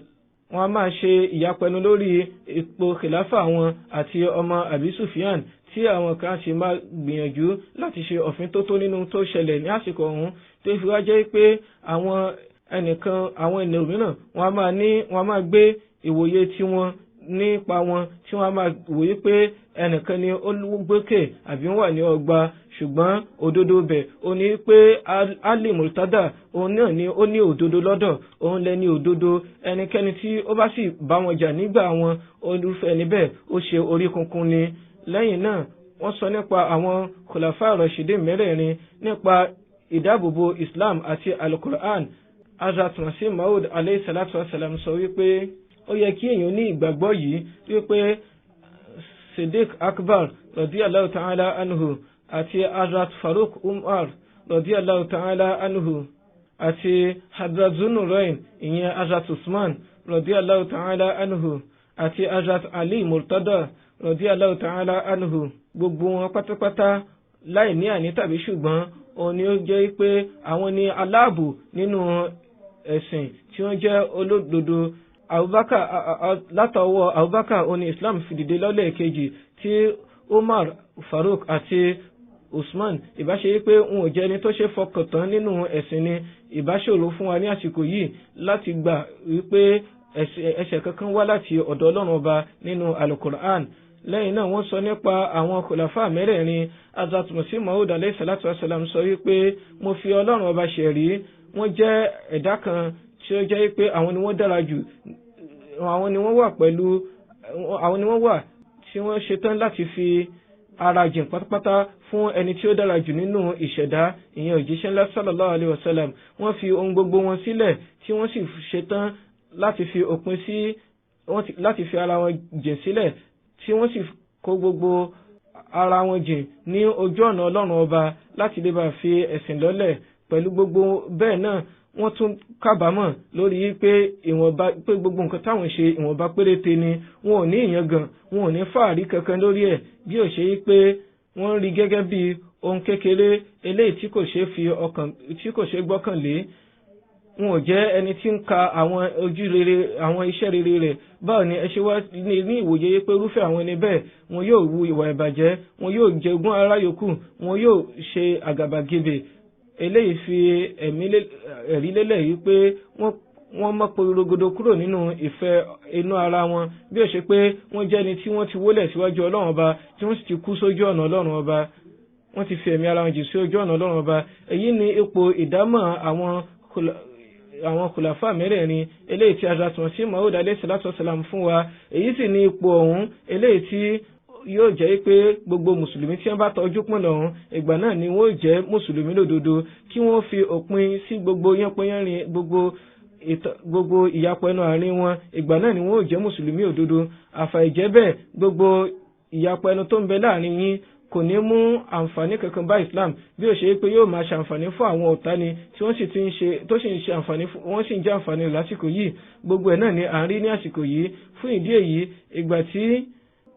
wọn a máa ṣe ìyapẹnu lórí ipò kìláfà wọn àti ọmọ Abi Sufyan, tí àwọn kan ṣe máa gbìyànjú láti ṣe òfin tó tó nínú tó ṣẹlẹ̀ ní àsìkò ọ̀hún, tó fi wá jẹ́ pé àwọn ẹnìkan, àwọn ènìyàn mìíràn, wọ́n a máa gbé ìwòye tiwọn nípa wọn, tí wọ́n a máa wòye pé ẹnìkan ni ó gbókè àbí wà ní ọgbà. Ṣùgbọ́n òdodo bẹ̀ ó ní pé Ali Murtada òun náà ni ó ní òdodo lọ́dọ̀, òun lẹni òdodo. Ẹnikẹ́ni tí ó bá sì bá wọn jà nígbà wọn, olùfẹ́ níbẹ̀ ó ṣe orí kunkun ni. Lẹ́yìn náà, wọ́n sọ nípa àwọn Khulafa Rashidin mẹ́rẹ̀ẹ̀rin nípa ìdáàbòbò Islam àti Al-Qur'an. Hazrat Masih Maud alayhi salatu wasalam sọ wípé ó yẹ kí èèyàn ní ìgbàgbọ́ yìí wípé Siddiq Akbar radiyallahu ta'ala anhu àti Hazrat Farooq Umar radiyallahu ta'ala anhu àti Hazrat Zunurain ìyẹn Hazrat Usman radiyallahu ta'ala anhu àti Hazrat Ali Murtada radiyallahu ta'ala anhu, gbogbo wọn pátápátá láì ní àní tàbí ṣùgbọ́n, òun ni ó jẹ́ pé àwọn ni aláàbò nínú ẹ̀sìn tí wọ́n jẹ́ olódodo. Abubakar, látọwọ́ Abubakar òun ni Islam fi dìde lọ́lẹ̀ kejì, tí Umar Farooq àti Usman ìbáṣe pé wọn ò jẹ́ ẹni tó ṣe fọkàn tán nínú ẹ̀sìn ni, ìbáṣòro fún wa ní àsìkò yìí láti gbà wípé ẹ̀ṣẹ̀ kankan wá láti ọ̀dọ̀ Ọlọ́run Ọba nínú Al-Qur'an. Lẹ́yìn náà, wọ́n sọ nípa àwọn khulafa mẹ́rẹ̀ẹ̀rin. Hazrat Masih Maud alayhi salatu wasalam sọ wípé mo fi Ọlọ́run Ọba ṣẹ̀rí, wọ́n jẹ́ ẹ̀dá kan tí ó jẹ́ pé àwọn ni wọ́n dára jù, àwọn ni wọ́n wà pẹ̀lú, àwọn ni wọ́n wà tí wọ́n ṣetán láti fi ara jìn pátápátá fún ẹni tí ó dára jù nínú ìṣẹ̀dá, ìyẹn òjíṣẹ́ ńlá sallallahu alayhi wa sallam. Wọ́n fi ohun gbogbo wọn sílẹ̀, tí wọ́n sì ṣetán láti fi òpin sí, láti fi ara wọn jìn sílẹ̀, tí wọ́n sì kó gbogbo ara wọn jìn ní ojú ọ̀nà Ọlọ́run Ọba láti lè bá fi ẹ̀sìn lọ́lẹ̀. Pẹ̀lú gbogbo bẹ́ẹ̀ náà, wọ́n tún kábàámọ̀ lórí pé ìwọ̀nba, pé gbogbo nǹkan táwọn ṣe ìwọ̀nba péréte ni. Wọn ò ní ìyangàn, wọn ò ní fàárí kankan lórí ẹ̀, bí ó ṣe pé wọ́n rí gẹ́gẹ́ bí ohun kékeré eléyìí tí kò ṣeé fi ọkàn, tí kò ṣeé gbọ́kànlé. Wọn ò jẹ́ ẹni tí ń ka àwọn ojú rere, àwọn iṣẹ́ rere rẹ̀. Báwo ni ẹ ṣe wá ní ìwòye pé irúfẹ́ àwọn ẹni bẹ́ẹ̀ wọn yóò wu ìwà ìbàjẹ́, wọn yóò jẹgún ara yòókù, wọn yóò ṣe àgàbàgebè? Eléyìí fi ẹ̀rí lélẹ̀ yìí pé wọ́n mọ́ porogodo kúrò nínú ìfẹ́ inú ara wọn, bí ó ṣe pé wọ́n jẹ́ ẹni tí wọ́n ti wólẹ̀ síwájú Ọlọ́run Ọba, tí wọ́n sì ti kú sójú ọ̀nà Ọlọ́run Ọba, wọ́n ti fi ẹ̀mí ara wọn jì sí ojú ọ̀nà Ọlọ́run Ọba. Èyí ni ipò ìdámọ̀ àwọn khulafa mẹ́rẹ̀ẹ̀rin eléyìí tí Hazrat Masih Maud alayhi salatu wasalam fún wa. Èyí sì ni ipò ọ̀hún eléyìí tí yóò jẹ́ pé gbogbo mùsùlùmí tí wọ́n bá tọ́jú pín lọ́hún, ìgbà náà ni wọ́n jẹ́ mùsùlùmí lódodo, kí wọ́n fi òpin sí gbogbo yánpọnyánrin, gbogbo ìyapẹnu àárín wọn, ìgbà náà ni wọ́n jẹ́ mùsùlùmí òdodo. Àfàìjẹ́ bẹ́ẹ̀, gbogbo ìyapẹnu tó ń bẹ láàrin yín kò ní mú àǹfààní kankan bá Islam, bí ó ṣe pé yóò máa ṣàǹfààní fún àwọn ọ̀tá ni, tí wọ́n sì ti ń ṣe, tó sì ń ṣe àǹfààní, wọ́n sì ń jẹ́ àǹfààní lásìkò yìí. Gbogbo ẹ̀ náà ni à ń rí ní àsìkò yìí. Fún ìdí èyí, ìgbà tí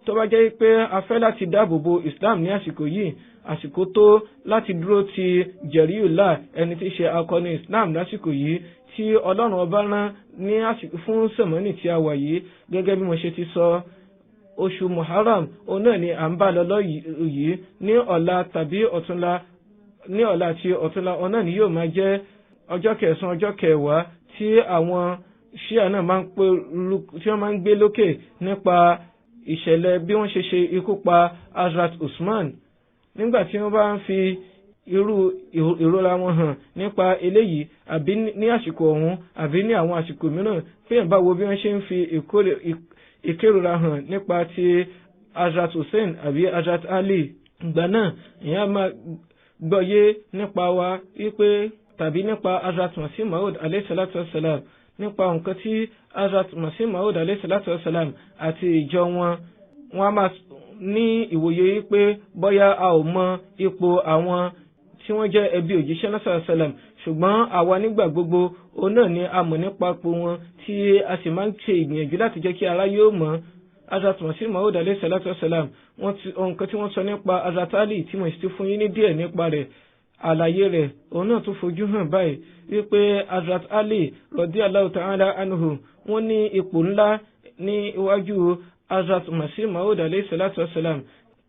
tó bá jẹ́ pé a fẹ́ láti dáàbò bo Islam ní àsìkò yìí, àsìkò tó láti dúró ti Jẹ̀ríùlá, ẹni tí í ṣe akọni Islam lásìkò yìí tí Ọlọ́run ọba rán ní àsìkò fún sẹ̀mọ́nì tí a wà yìí. Gẹ́gẹ́ bí mo ṣe ti sọ, oṣù Muharram òun náà ni à ń bá lọ yìí. Ní ọ̀la tàbí ọ̀túnla, ní ọ̀la àti ọ̀túnla, òun náà ni yóò máa jẹ́ ọjọ́ kẹsàn-án ọjọ́ kẹwàá tí àwọn Ṣíà náà máa ń pè tí wọ́n máa ń gbé lókè nípa ìṣẹ̀lẹ̀ bí wọ́n ṣe ṣe ikú pa Hazrat Usman. Nígbà tí wọ́n bá ń fi irú ìrora wọn hàn nípa eléyìí, àbí ní àsìkò ọ̀hún àbí ní àwọn àsìkò mìíràn, fíyàn bá wo bí wọ́n ṣe ń fi ìkérora hàn nípa ti Hazrat Hussein àbí Hazrat Ali, ìgbà náà ìyẹn á máa gbọ́yé nípa wa wípé tàbí nípa Hazrat Masih Maud alayhi salatu wassalam, nípa nǹkan tí Hazrat Masih Maud alayhi salatu wassalam àti ìjọ wọn, wọn á máa ní ìwòye wípé bóyá a ò mọ ipò àwọn tí wọ́n jẹ́ ẹbí òjíṣẹ́ náà sallallahu alayhi wasallam, ṣùgbọ́n àwa nígbà gbogbo òun náà ni a mọ̀ nípa ipò wọn tí a sì máa ń ṣe ìgbìyànjú láti jẹ́ kí ara yóò mọ̀. Hazrat Masih Maud alayhi salatu wassalam, wọ́n ti nǹkan tí wọ́n sọ nípa Hazrat Ali tí mo sì ti fún yín ní díẹ̀ nípa rẹ̀, àlàyé rẹ̀ òun náà tún fojú hàn báyìí wípé Hazrat Ali radiyallahu ta'ala anhu wọ́n ní ipò ńlá ní iwájú Hazrat Masih Maud alayhi salatu wassalam.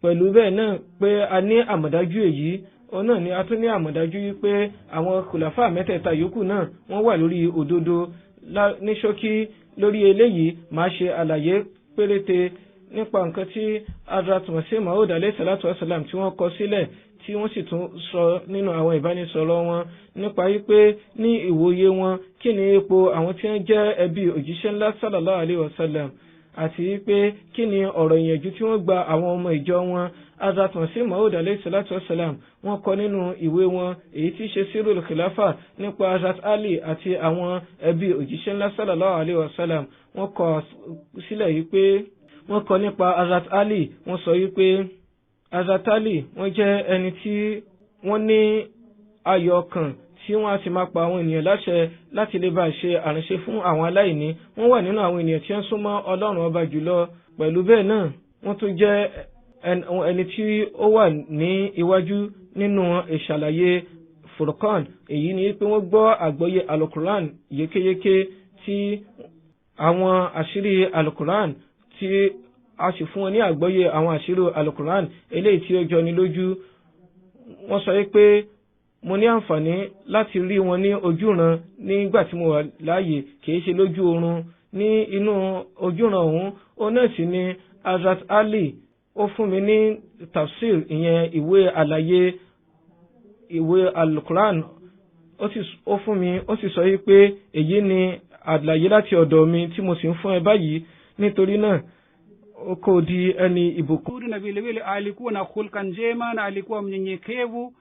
Pẹ̀lú bẹ́ẹ̀ náà pé a ní àmọ̀dájú èyí, òun náà ni a tún ní àmọ̀dájú wípé àwọn kùlàfà mẹ́tẹ̀ẹ̀ta yòókù náà wọ́n wà lórí òdodo. Ní ṣókí lórí eléyìí, máa ṣe àlàyé péréte nípa nǹkan tí Hazrat Masih Maud alayhi salatu wassalam tí wọ́n kọ sílẹ̀, tí wọ́n sì tún sọ nínú àwọn ìbánisọ̀rọ̀ wọn nípa wípé ní ìwòye wọn kí ni ipò àwọn tí wọ́n jẹ́ ẹbí òjíṣẹ́ ńlá sallallahu alayhi wa sallam, àti wípé kí ni ọ̀rọ̀ ìyànjú tí wọ́n gba àwọn ọmọ ìjọ wọn. Hazrat Masih Maud alayhi salatu wassalam wọ́n kọ nínú ìwé wọn èyí tí í ṣe Sirul Khilafa nípa Hazrat Ali àti àwọn ẹbí òjíṣẹ́ ńlá sallallahu alayhi wa sallam. Wọ́n kọ sílẹ̀ yìí pé wọ́n kọ nípa Hazrat Ali, wọ́n sọ yìí pé Hazrat Ali wọ́n jẹ́ ẹni tí wọ́n ní ayọ̀ ọkàn tí wọ́n á sì máa pa àwọn ènìyàn láṣẹ láti lè bá ṣe àránṣe fún àwọn aláìní. Wọ́n wà nínú àwọn ènìyàn tí wọ́n súnmọ́ Ọlọ́run ọba jùlọ. Pẹ̀lú bẹ́ẹ̀ náà wọ́n tún jẹ́ ẹni tí ó wà ní iwájú nínú ìṣàlàyé Furqan. Èyí ni pé wọ́n gbọ́ àgbọ́yé Alukuran yékéyéké, tí àwọn àṣírí Alukuran tí a sì fún wọn ní àgbọ́yé àwọn àṣírí Alukuran eléyìí tí ó jọni lójú. Wọ́n sọ pé mo ní àǹfààní láti rí wọn ní ojúran nígbà tí mo wà láàyè, kìí ṣe lójú oorun. Ní inú ojúran ọ̀hún, òun náà sì ni Hazrat Ali ó fún mi ní tafsir, ìyẹn ìwé àlàyé ìwé Alukuran, ó fún mi, ó sì sọ yìí pé èyí ni àlàyé láti ọ̀dọ̀ mi tí mo sì ń fún ẹ báyìí. Nítorí náà ó kò di ẹni ìbùkún. Na vile vile alikuwa na hulka njema na alikuwa mnyenyekevu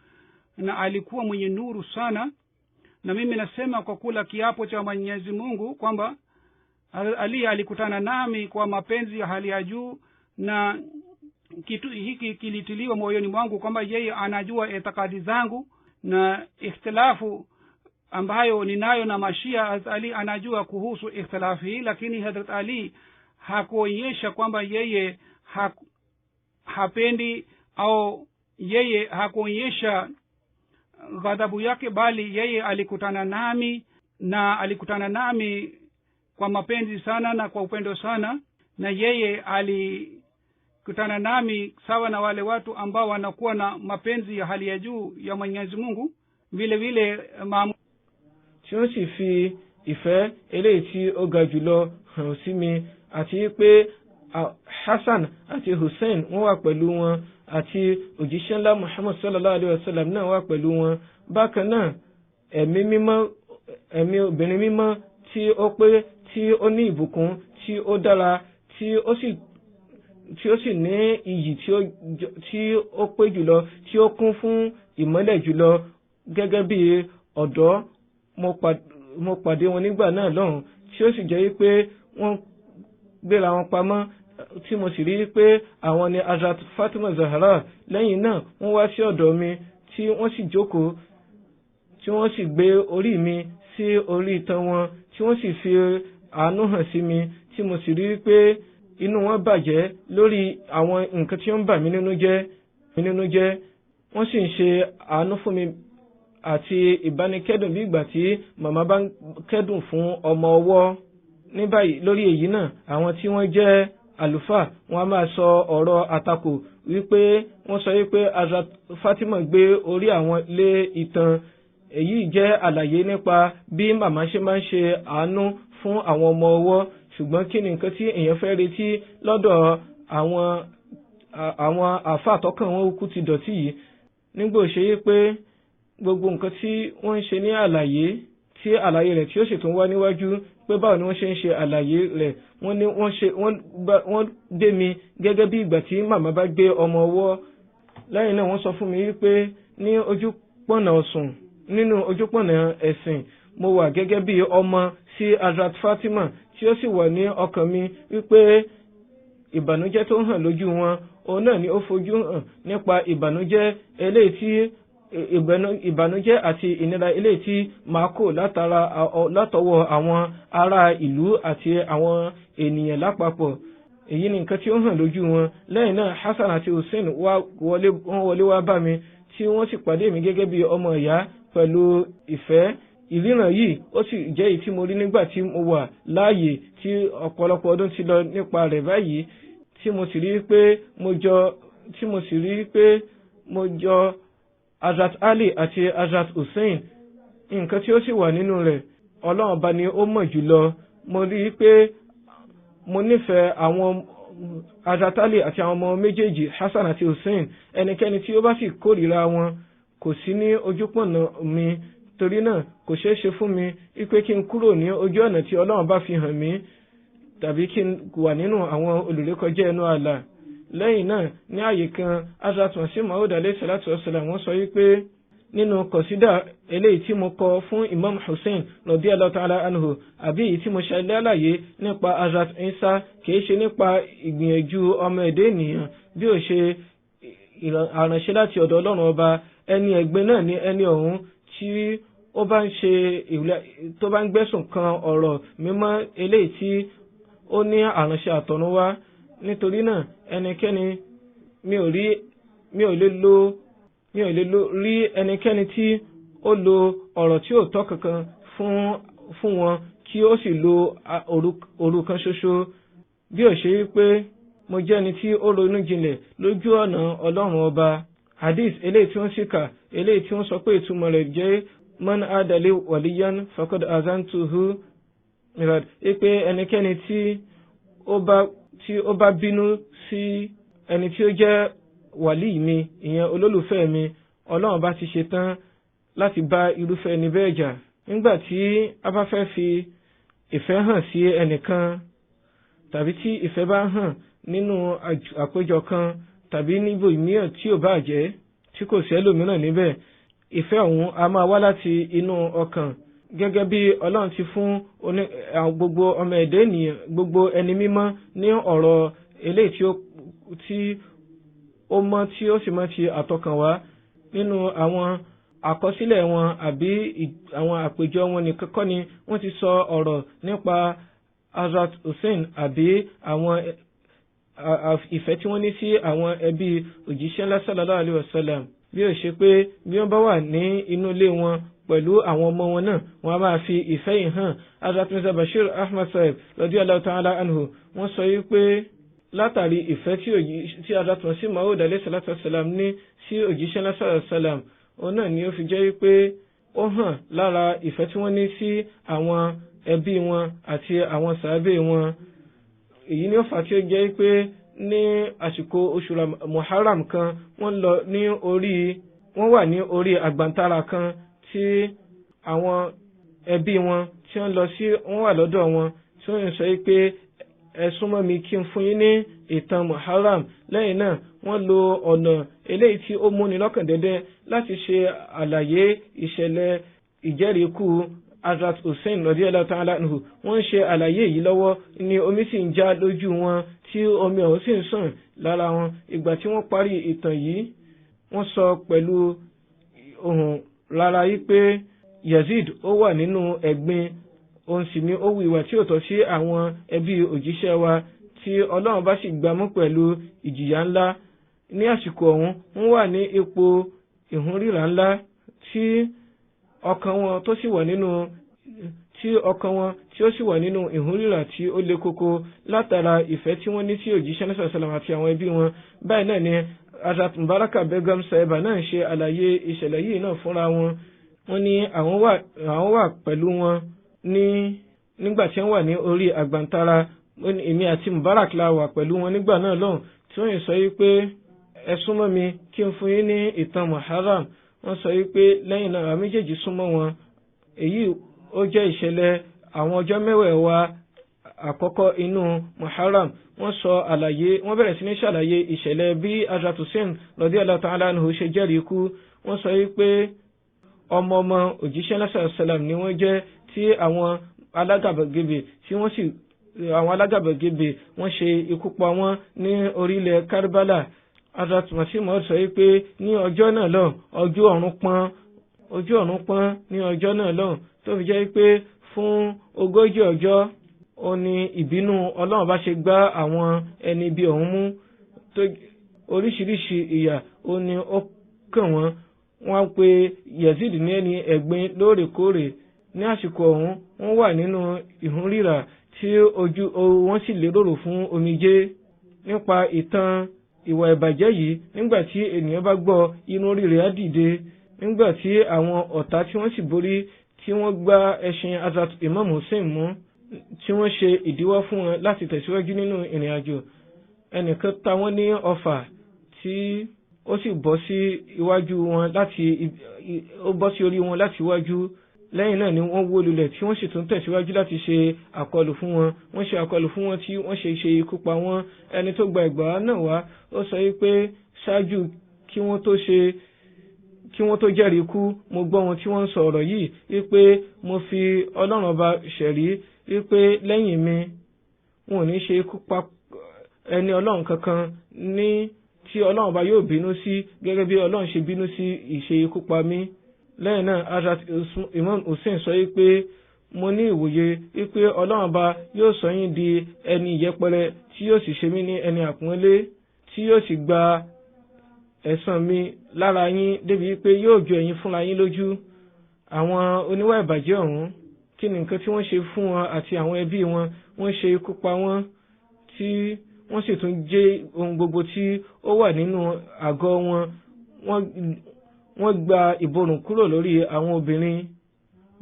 na alikuwa mwenye nuru sana. Na mimi nasema kwa kula kiapo cha Mwenyezi Mungu kwamba Ali alikutana nami kwa mapenzi ya hali ya juu, na kitu hiki kilitiliwa moyoni mwangu kwamba yeye anajua itikadi zangu na ikhtilafu ambayo ninayo na Mashia. Hazrat Ali anajua kuhusu ikhtilafu hii, lakini Hazrat Ali hakuonyesha kwamba yeye hapendi au yeye hakuonyesha ghadhabu yake, bali yeye alikutana nami na alikutana nami kwa mapenzi sana na kwa upendo sana, na yeye alikutana nami sawa na wale watu ambao wanakuwa na mapenzi ya hali ya juu ya Mwenyezi Mungu. Vile vile tí wọ́n sì fi ìfẹ́ eléyìí tí ó ga jùlọ hàn sí mi, àti pé Hassan àti Hussein wọ́n wà pẹ̀lú wọn, àti òjíṣẹ́ ńlá Muhammad sallallahu alayhi wa sallam náà wà pẹ̀lú wọn. Bákan náà ẹ̀mí mímọ́, ẹ̀mí obìnrin mímọ́ tí ó pé, tí ó ní ìbùkún, tí ó dára, tí ó sì ní iyì tí ó pé jùlọ, tí ó kún fún ìmọ́lẹ̀ jùlọ gẹ́gẹ́ bí ọ̀dọ́. Mo pàdé wọn nígbà náà lọ́hùn, tí ó sì jẹ́ pé wọ́n gbéra wọn pamọ́, tí mo sì rí pé àwọn ni Hazrat Fatima Zahra. Lẹ́yìn náà wọ́n wá sí ọ̀dọ̀ mi, tí wọ́n sì jókòó, tí wọ́n sì gbé orí mi sí orí itan wọn, tí wọ́n sì fi àánú hàn sí mi, tí mo sì rí pé inú wọn bàjẹ́ lórí àwọn nǹkan tí ó ń bà mí nínú jẹ́. Wọ́n sì ń ṣe àánú fún mi àti ìbánikẹ́dùn bí ìgbà tí màmá bá ń kẹ́dùn fún ọmọ ọwọ́. Ní báyìí lórí èyí náà, àwọn tí wọ́n jẹ́ àlùfáà wọ́n á máa sọ ọ̀rọ̀ àtakò wípé wọ́n sọ wípé Hazrat Fatima gbé orí àwọn lé itan. Èyí jẹ́ àlàyé nípa bí màmá ṣe máa ń ṣe àánú fún àwọn ọmọ ọwọ́. Ṣùgbọ́n kí ni nǹkan tí èèyàn fẹ́ retí lọ́dọ̀ àwọn àáfàá tọkàn wọn kú ti dọ̀tí yìí? Nígbà ó ṣe yí pé gbogbo nǹkan tí wọ́n ń ṣe ní àlàyé tí àlàyé rẹ̀ tí ó sì tún wá níwájú pé báwo ni wọ́n ṣe ń ṣe àlàyé rẹ̀, wọ́n ní wọ́n ṣe wọ́n gbé mi gẹ́gẹ́ bí ìgbà tí màmá bá gbé ọmọ ọwọ́. Lẹ́yìn náà wọ́n sọ fún mi wípé ní ojúpọ̀nà ọ̀sùn nínú ojúpọ̀nà ẹ̀sìn mo wà gẹ́gẹ́ bí ọmọ sí Hazrat Fatima, tí ó sì wà ní ọkàn mi wípé ìbànújẹ́ tó hàn lójú wọn òun náà ni ó fojú hàn nípa ìbànújẹ́ eléyìí tí ìbànújẹ́ àti ìnira eléyìí tí máa kó látara látọwọ́ àwọn ará ìlú àti àwọn ènìyàn lápapọ̀. Èyí ni nǹkan tí ó hàn lójú wọn. Lẹ́yìn náà Hasan àti Hussein wọ́n wọlé wá bá mi tí wọ́n sì pàdé mi gẹ́gẹ́ bí ọmọ ìyá pẹ̀lú ìfẹ́. Ìríran yìí ó sì jẹ́ èyí tí mo rí nígbà tí mo wà láàyè tí ọ̀pọ̀lọpọ̀ ọdún ti lọ nípa rẹ̀ báyìí, tí mo sì rí pé mo jọ tí mo sì rí pé mo jọ Hazrat Ali àti Hazrat Hussein. Nǹkan tí ó sì wà nínú rẹ̀ Ọlọ́run ọba ni ó mọ̀ jùlọ. Mo rí i pé mo nífẹ̀ẹ́ àwọn Hazrat Ali àti àwọn ọmọ méjèèjì Hasan àti Hussein. Ẹnikẹ́ni tí ó bá sì kórìíra wọn kò sí ní ojúpọ̀nà mi. Torí náà kò ṣeé ṣe fún mi wípé kí n kúrò ní ojú ọ̀nà tí Ọlọ́run bá fi hàn mí tàbí kí n wà nínú àwọn olùrékọjá ẹnu ààlà. Lẹ́yìn náà ní ààyè kan Hazrat Masih Maud alayhi salatu wassalam wọ́n sọ wípé nínú kọ̀sídà eléyìí tí mo kọ fún Imam Hussein radiyallahu ta'ala anhu àbí èyí tí mo ṣe lálàyé nípa Hazrat Isa kìí ṣe nípa ìgbìyànjú ọmọ ẹ̀dá ènìyàn bí ó ṣe àránṣe láti ọ̀dọ̀ Ọlọ́run ọba. Ẹni ẹ̀gbin náà ni ẹni ọ̀hún tí ó bá ń ṣe tó bá ń gbẹ̀sùn kan ọ̀rọ̀ mímọ́ eléyìí tí ó ní àránṣe àtọ̀run wá. Nítorí náà ẹnikẹ́ni mi ò lè rí ẹnikẹ́ni tí ó lo ọ̀rọ̀ tí ò tọ́ kankan fún wọn kí ó sì lo òru kan ṣoṣo bí ó ṣe wí pé mo jẹ́ ẹni tí ó ronú jinlẹ̀ lójú ọ̀nà Ọlọ́run ọba. Hadith eléyìí tí wọ́n sì kà eléyìí tí wọ́n sọ pé ìtumọ̀ rẹ̀ jẹ́ man adali waliyan faqad azantuhu mirad, pé ẹnikẹ́ni tí ó bá bínú sí ẹni tí ó jẹ́ wàlí mi, ìyẹn olólùfẹ́ mi, Ọlọ́run bá ti ṣe tán láti bá irúfẹ́ ẹni bẹ́ẹ̀ jà. Nígbà tí a bá fẹ́ fi ìfẹ́ hàn sí ẹnìkan tàbí tí ìfẹ́ bá hàn nínú àpéjọ kan tàbí níbo mìíràn tí ò bá jẹ́ tí kò sí ẹlòmíràn níbẹ̀, ìfẹ́ ọ̀hún a máa wá láti inú ọkàn. Gẹ́gẹ́ bí Ọlọ́run ti fún gbogbo ọmọ ẹ̀dá ènìyàn, gbogbo ẹni mímọ́ ní ọ̀rọ̀ eléyìí tí ó mọ́ tí ó sì mọ́ ti àtọkàn wá nínú àwọn àkọsílẹ̀ wọn àbí àwọn àpèjọ wọn nìkan kọ́ ni wọ́n ti sọ ọ̀rọ̀ nípa Hazrat Hussein àbí àwọn ìfẹ́ tí wọ́n ní sí àwọn ẹbí òjíṣẹ́ ńlá sallallahu alaihi wasallam. Bí ó ṣe pé bí wọ́n bá wà ní inú ilé wọn pẹ̀lú àwọn ọmọ wọn náà, wọ́n á máa fi ìfẹ́ yìí hàn. Hazrat Mirza Bashir Ahmad Sahib radiyallahu ta'ala anhu wọ́n sọ yìí pé látàrí ìfẹ́ tí Hazrat Masih Maud alayhi salatu wassalam ní sí òjíṣẹ́ ńlá sallallahu alaihi wasallam, òun náà ni ó fi jẹ́ pé ó hàn lára ìfẹ́ tí wọ́n ní sí àwọn ẹbí wọn àti àwọn sàábé wọn. Èyí ni ó fà tí ó jẹ́ pé ní àsìkò oṣù Muharram kan wọ́n lọ ní orí wọ́n wà ní orí àgbàntara kan tí àwọn ẹbí wọn tí wọ́n lọ sí wọ́n wà lọ́dọ̀ wọn tí wọ́n sọ pé ẹ súnmọ́ mi kí n fún yín ní ìtàn Muharram. Lẹ́yìn náà wọ́n lo ọ̀nà eléyìí tí ó múni lọ́kàn dẹ́dẹ́ láti ṣe àlàyé ìṣẹ̀lẹ̀ ìjẹ́rìíkú Hazrat Hussein radiyallahu ta'ala anhu. Wọ́n ń ṣe àlàyé yìí lọ́wọ́ ni omi sì ń já lójú wọn tí omi ọ̀hún sì ń sàn lára wọn. Ìgbà tí wọ́n parí ìtàn yìí wọ́n sọ pẹ̀lú ohùn rárá yìí pé Yazid ó wà nínú ẹ̀gbin, òun sì ni ó wu ìwà tí ò tọ́ sí àwọn ẹbí òjíṣẹ́ wa tí Ọlọ́run bá sì gbámú pẹ̀lú ìjìyà ńlá. Ní àsìkò ọ̀hún wọ́n wà ní ipò ìhúnríra ńlá tí ọkàn wọn tó sì wà nínú tí ọkàn wọn tí ó sì wà nínú ìhúnríra tí ó le koko látara ìfẹ́ tí wọ́n ní sí òjíṣẹ́ náà sàlám àti àwọn ẹbí wọn. Báyìí náà ni Hazrat Mubaraka Begum Saiba náà ṣe àlàyé ìṣẹ̀lẹ̀ yìí náà fúnra wọn. Wọ́n ní àwọn wà pẹ̀lú wọn ní nígbà tí wọ́n wà ní orí àgbàntara. Èmi àti Mubarak la wà pẹ̀lú wọn nígbà náà lọ́hùn, tí wọ́n sọ yìí pé ẹ súnmọ́ mi kí n fún yín ní ìtàn Muharram. Wọ́n sọ yìí pé lẹ́yìn náà àwọn méjèèjì súnmọ́ wọn. Èyí ó jẹ́ ìṣẹ̀lẹ̀ àwọn ọjọ́ mẹ́wẹ̀ẹ̀wá àkọ́kọ́ inú Muharram. Wọ́n sọ àlàyé, wọ́n bẹ̀rẹ̀ sí ní ṣàlàyé ìṣẹ̀lẹ̀ bí Hazrat Hussein radiyallahu ta'ala anhu ṣe jẹ́rìí ikú. Wọ́n sọ yìí pé ọmọ ọmọ òjíṣẹ́ náà sàlám ni wọ́n jẹ́, tí àwọn alágàbàgebè tí wọ́n sì àwọn alágàbàgebè wọ́n ṣe ikú pa wọ́n ní orílẹ̀ Karbala. Hazrat Masih Maud sọ wípé ní ọjọ́ náà lọ́hùn ojú ọ̀run pọ́n ní ọjọ́ náà lọ́hùn, tó fi jẹ́ pé fún 40 ọjọ́ ó ní ìbínú Ọlọ́run bá ṣe gbá àwọn ẹni bí ọ̀hún mú, tó oríṣiríṣi ìyà ó ní ó kàn wọ́n. Wọ́n pe Yazid ní ẹni ẹ̀gbin lóòrèkóòrè. Ní àsìkò ọ̀hún wọ́n wà nínú ìhúnríra tí ojú wọn sì lérò fún omijé nípa ìtàn ìwà ìbàjẹ́ yìí. Nígbà tí ènìyàn bá gbọ́, inú orí rẹ̀ á dìde. Nígbà tí àwọn ọ̀tá tí wọ́n sì borí tí wọ́n gbá ẹṣin Hazrat Imam Hussein mú, tí wọ́n ṣe ìdíwọ́ fún wọn láti tẹ̀síwájú nínú ìrìn àjò, ẹnìkan ta wọ́n ní ọfà tí ó sì bọ́ sí iwájú wọn láti ó bọ́ sí orí wọn láti iwájú. Lẹ́yìn náà ni wọ́n wó lulẹ̀ tí wọ́n sì tún tẹ̀síwájú láti ṣe àkọlù fún wọn. Wọ́n ṣe àkọlù fún wọn tí wọ́n ṣe ikú pa wọ́n. Ẹni tó gba ẹ̀gbà náà wá ó sọ wípé ṣáájú kí wọ́n tó jẹ́rìí ikú, mo gbọ́ wọn tí wọ́n ń sọ ọ̀rọ̀ yìí wípé mo fi Ọlọ́run ọba ṣẹ̀rí wípé lẹ́yìn mi wọn ò ní ṣe ikú pa ẹni Ọlọ́run kankan ní tí Ọlọ́run ọba yóò bínú sí gẹ́gẹ́ bí Ọlọ́run ṣe bínú sí ìṣe ikú pa mí. Lẹ́yìn náà Hazrat Imam Hussein sọ wípé mo ní ìwòye wípé Ọlọ́run ọba yóò sọ yín di ẹni ìyẹpẹrẹ tí yóò sì ṣe mí ní ẹni àpọ́nlé, tí yóò sì gba ẹ̀san mi lára yín débi wípé yóò jọ ẹ̀yin fúnra yín lójú. Àwọn oníwà ìbàjẹ́ ọ̀hún, kí ni nǹkan tí wọ́n ṣe fún wọn àti àwọn ẹbí wọn? Wọ́n ṣe ikú pa wọ́n tí wọ́n sì tún jẹ́ ohun gbogbo tí ó wà nínú àgọ́ wọn. Wọ́n gba ìborùn kúrò lórí àwọn obìnrin.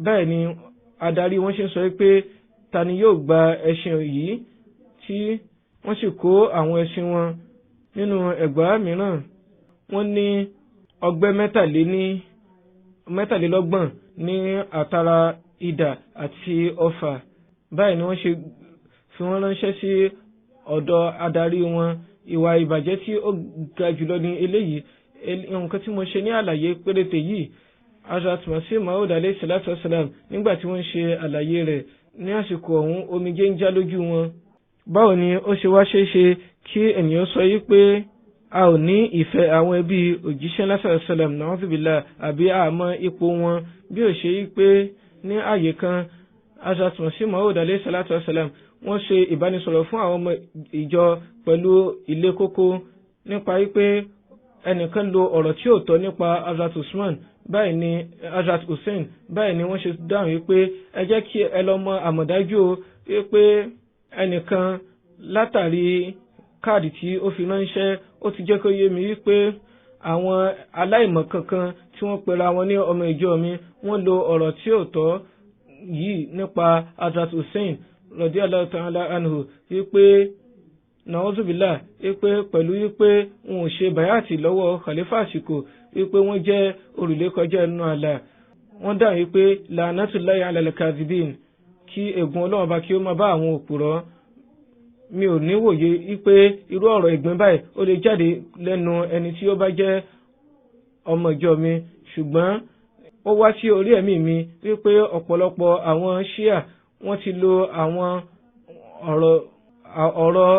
Bẹ́ẹ̀ ni adarí wọn ṣe ń sọ pé ta ni yóò gba ẹṣin yìí, tí wọ́n sì kó àwọn ẹṣin wọn. Nínú ẹgbàá mìíràn wọ́n ní ọgbẹ́ 33 ní àtàrà idà àti ọfà. Báyìí ni wọ́n ṣe fi wọ́n ránṣẹ́ sí ọ̀dọ̀ adarí wọn. Ìwà ìbàjẹ́ tí ó ga jùlọ ní eléyìí. Nǹkan tí mo ṣe ní àlàyé péréte yìí, Hazrat Masih Maud alayhi salatu wasalam nígbà tí wọ́n ń ṣe àlàyé rẹ̀ ní àsìkò ọ̀hún, omijé ń já lójú wọn. Báwo ni ó ṣe wá ṣeé ṣe kí ènìyàn sọ yìí pé a ò ní ìfẹ́ àwọn ẹbí òjíṣẹ́ lásán salam na'udhubillah àbí àmọ́ ipò wọn? Bí ó ṣe yìí pé ní ààyè kan Hazrat Masih Maud alayhi salatu wasalam wọ́n ṣe ìbánisọ̀rọ̀ fún àwọn ọmọ ìjọ pẹ̀lú ilé kókó nípa wípé ẹnìkan lo ọ̀rọ̀ tí ò tọ́ nípa Hazrat Usman, báyìí ni Hazrat Hussein, báyìí ni wọ́n ṣe dáhùn wípé ẹ jẹ́ kí ẹ lọ mọ àmọ̀dájú o wípé ẹnìkan látàrí káàdì tí ó fi ránṣẹ́ ó ti jẹ́ kó yé mi wípé àwọn aláìmọ̀ kankan tí wọ́n pera wọn ní ọmọ ìjọ mi wọ́n lo ọ̀rọ̀ tí ò tọ́ yìí nípa Hazrat Hussein radiyallahu ta'ala anhu wípé nàwọ́sùbìlà wípé pẹ̀lú wípé wọn ò ṣe bàyàtì lọ́wọ́ khalifa àsìkò wípé wọ́n jẹ́ òrùlé kọjá ẹnu àlà. Wọ́n dà wípé la'natullahi 'ala al-kadhibin, kí ègún Ọlọ́run bá kí ó máa bá àwọn òpùrọ́. Mi ò ní wòye wípé irú ọ̀rọ̀ ìgbín báyìí ó lè jáde lẹ́nu ẹni tí ó bá jẹ́ ọmọ ìjọ mi, ṣùgbọ́n ó wá sí orí ẹ̀mí mi wípé ọ̀pọ̀lọpọ̀ àwọn ṣíà wọ́n ti lo àwọn ọ̀rọ̀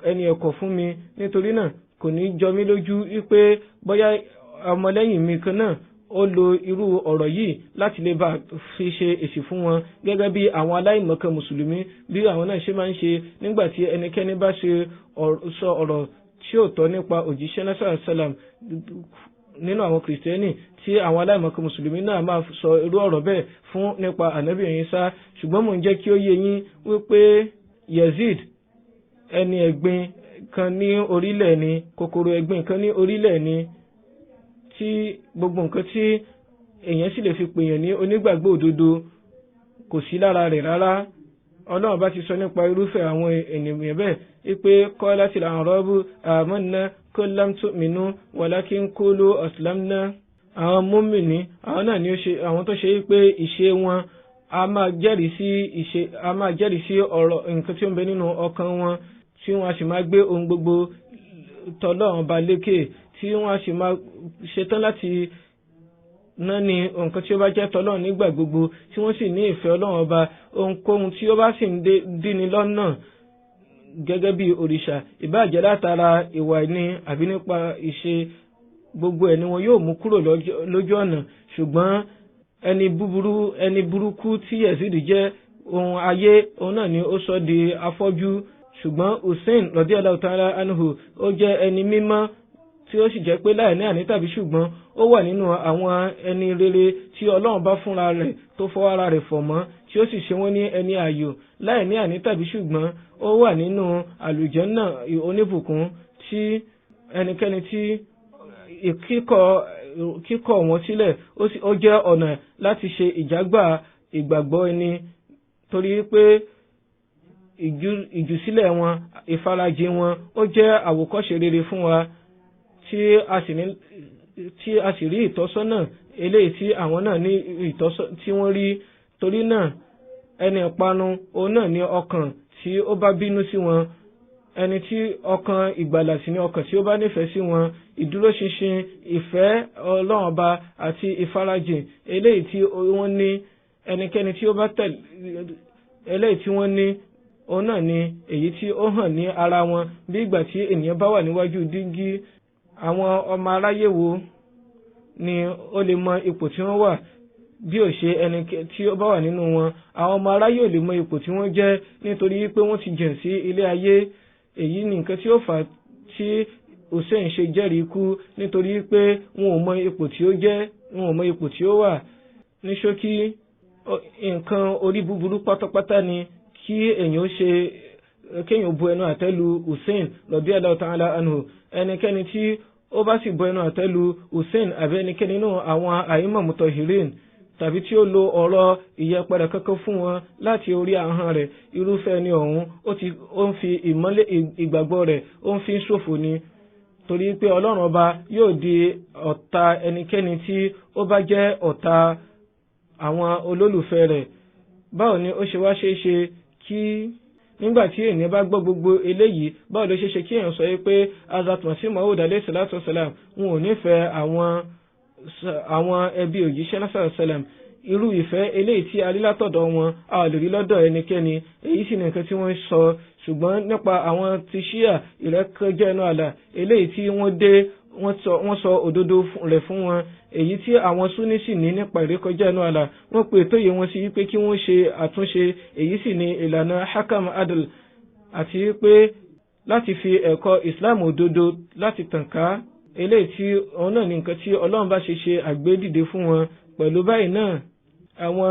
ẹni ẹ̀kọ́ fún mi. Nítorí náà kò ní jọ mí lójú wípé bóyá ọmọlẹ́yìn mi kan náà ó lo irú ọ̀rọ̀ yìí láti lè bá fi ṣe èsì fún wọn, gẹ́gẹ́ bí àwọn aláìmọ̀kan mùsùlùmí bí àwọn náà ṣe máa ń ṣe nígbà tí ẹnikẹ́ni bá ṣe sọ ọ̀rọ̀ tí ò tọ́ nípa òjíṣẹ́ náà sàlám. nínú àwọn kìrìsìtẹ́nì tí àwọn aláìmọ̀kan mùsùlùmí náà máa sọ irú ọ̀rọ̀ bẹ́ẹ̀ fún nípa ànábì Ìsá. Ṣùgbọ́n mò ń jẹ́ kí ó yé yín wípé Yazid ẹni ẹ̀gbin kan ní orílẹ̀ ni, kòkòrò ẹ̀gbin kan ní orílẹ̀ ni, tí gbogbo nǹkan tí èèyàn sì lè fi pèèyàn ní onígbàgbọ́ òdodo kò sí lára rẹ̀ rárá. Ọlọ́run bá ti sọ nípa irúfẹ́ àwọn ènìyàn bẹ́ẹ̀ wípé qalatil a'rabu amanna qul lam tu'minu walakin qulu aslamna. Àwọn mùmínì àwọn náà ni ó ṣe àwọn tó ṣe wípé ìṣe wọn a máa jẹ́rìí sí ìṣe, a máa jẹ́rìí sí ọ̀rọ̀ nǹkan tí ó ń bẹ nínú ọkàn wọn, tí wọ́n a sì máa gbé ohun gbogbo tọ́lọ́run ba lékè, tí wọ́n a sì máa ṣetán láti ná ní nǹkan tí ó bá jẹ́ tọ́lọ́run nígbà gbogbo, tí wọ́n sì ní ìfẹ́ Ọlọ́run ọba. Ohunkóhun tí ó bá sì ń díni lọ́nà gẹ́gẹ́ bí òrìṣà, ìbáà jẹ́ látara ìwà ẹni àbí nípa ìṣe, gbogbo ẹ̀ ni wọn yóò mú kúrò lójú ọ̀nà. Ṣùgbọ́n ẹni búburú, ẹni burúkú tí Yazid jẹ́, ohun ayé òun náà ni ó sọ di afọ́jú. Ṣùgbọ́n Hussein radiyallahu ta'ala anhu ó jẹ́ ẹni mímọ́ tí ó sì jẹ́ pé láì ní àní tàbí ṣùgbọ́n ó wà nínú àwọn ẹni rere tí Ọlọ́run bá fúnra rẹ̀ tó fọwọ́ ara rẹ̀ fọ̀ mọ́, tí ó sì ṣe wọ́n ní ẹni ààyò. Láì ní àní tàbí ṣùgbọ́n ó wà nínú àlùjànnà oníbùkún tí ẹnikẹ́ni tí kíkọ̀ wọn sílẹ̀ ó jẹ́ ọ̀nà láti ṣe ìjágbá ìgbàgbọ́ ẹni, torí pé ìjùsílẹ̀ wọn, ìfarajìn wọn ó jẹ́ àwòkọ́ṣe rere fún wa, tí a sì rí ìtọ́sọ́nà eléyìí tí àwọn náà ní ìtọ́sọ́ tí wọ́n rí. Torí náà ẹni ìparun òun náà ní ọkàn tí ó bá bínú sí wọn, ẹni tí ọkàn ìgbàlà sì ní ọkàn tí ó bá nífẹ̀ẹ́ sí wọn. Ìdúróṣinṣin ìfẹ́ Ọlọ́run ọba àti ìfarajìn eléyìí tí wọ́n ní, ẹnikẹ́ni tí ó bá tẹ̀lé eléyìí tí wọ́n ní, òun náà ni èyí tí ó hàn ní ara wọn bí ìgbà tí ènìyàn bá wà níwájú dígí. Àwọn ọmọ aráyé wo ni ó lè mọ ipò tí wọ́n wà bí ò ṣe ẹni tí ó bá wà nínú wọn? Àwọn ọmọ aráyé ò lè mọ ipò tí wọ́n jẹ́ nítorí pé wọ́n ti jìn sí ilé ayé. Èyí ni nǹkan tí ó fà á tí Hussein ṣe jẹ́rìí ikú, nítorí pé wọn ò mọ ipò tí ó jẹ́, wọn ò mọ ipò tí ó wà. Ní ṣókí, nǹkan orí búburú pátápátá ni kí èèyàn ṣe kéèyàn bu ẹnu àtẹ́ lu Hussein radiyallahu ta'ala anhu. Ẹnikẹ́ni tí ó bá sì bu ẹnu àtẹ́ lu Hussein àbí ẹnikẹ́ni nínú àwọn àìmọ̀ mutahirin tàbí tí ó lo ọ̀rọ̀ ìyẹpẹrẹ kankan fún wọn láti orí ahọ́n rẹ̀, irúfẹ́ ẹni ọ̀hún ó ń fi ìmọ́lẹ̀ ìgbàgbọ́ rẹ̀ ó ń fi ṣòfò ni, torí pé Ọlọ́run ọba yóò di ọ̀tá ẹnikẹ́ni tí ó bá jẹ́ ọ̀tá àwọn olólùfẹ́ rẹ̀. Báwo ni ó ṣe wá ṣe é ṣe kí nígbà tí ènìyàn bá gbọ́ gbogbo eléyìí, báwo ló ṣe ṣe kí èèyàn sọ pé Hazrat Masih Maud alayhi salatu wasalam wọn ò nífẹ̀ẹ́ àwọn ẹbí òjíṣẹ́ náà sàlám? Irú ìfẹ́ eléyìí tí a rí látọ̀dọ̀ wọn a ò lè rí lọ́dọ̀ ẹnikẹ́ni. Èyí sì ni nǹkan tí wọ́n sọ. Ṣùgbọ́n nípa àwọn ti Ṣíà ìrẹ́kọjá ẹnu àlà eléyìí tí wọ́n dé, wọ́n sọ òdodo rẹ̀ fún wọn. Èyí tí àwọn Súní sì ní nípa ìrékọjá ẹnu àlà, wọ́n pe ètò yìí wọn sí wípé kí wọ́n ṣe àtúnṣe. Èyí sì ni ìlànà Hakam Adl, àti wípé láti fi ẹ̀kọ́ Islam òdodo láti tàn ká. Eléyìí tí òun náà ní nǹkan tí Ọlọ́run bá ṣe ṣe àgbédìde fún wọn. Pẹ̀lú báyìí náà, àwọn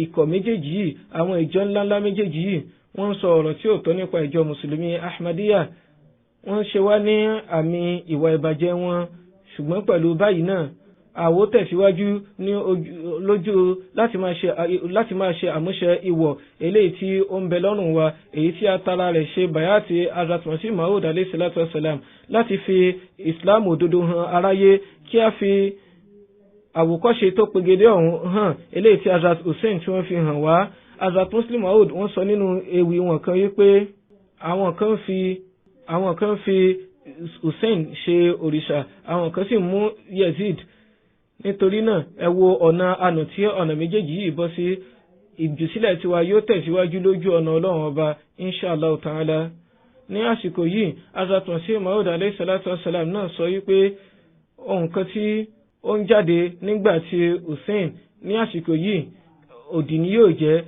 ikọ̀ méjèèjì yìí, àwọn ìjọ ńláńlá méjèèjì yìí, wọ́n ń sọ ọ̀rọ̀ tí ò tọ́ nípa ìjọ Mùsùlùmí Ahmadiyya. Wọ́n ṣe wá ní àmì ìwà ìbàjẹ́ wọn. Ṣùgbọ́n pẹ̀lú báyìí náà, àwo tẹ̀síwájú ní lójú láti máa ṣe àmúṣe ìwọ̀ eléyìí tí ó ń bẹ lọ́rùn wa, èyí tí a tara rẹ̀ ṣe bayati Hazrat Masih Maud alayhi salatu wasalam, láti fi Islam òdodo hàn aráyé, kí a fi àwòkọ́ṣe tó pegedé ọ̀hún hàn eléyìí tí Hazrat Hussein tí wọ́n fi hàn wá. Hazrat Muslim Maud wọ́n sọ nínú ewì wọn kan wípé àwọn kan fi Hussein ṣe òrìṣà, àwọn kan sì mú Yazid. Nítorí náà ẹ wo ọ̀nà àná tí ọ̀nà méjèèjì yìí bọ́ sí. Ìjùsílẹ̀ tiwa yóò tẹ̀síwájú lójú ọ̀nà Ọlọ́run ọba inshallah ta'ala. Ní àsìkò yìí, Hazrat Masih Maud alayhi salatu wasalam náà sọ wípé ohun kan tí ó ń jáde nígbà tí Hussein ní àsìkò yìí òdì ni yóò jẹ́,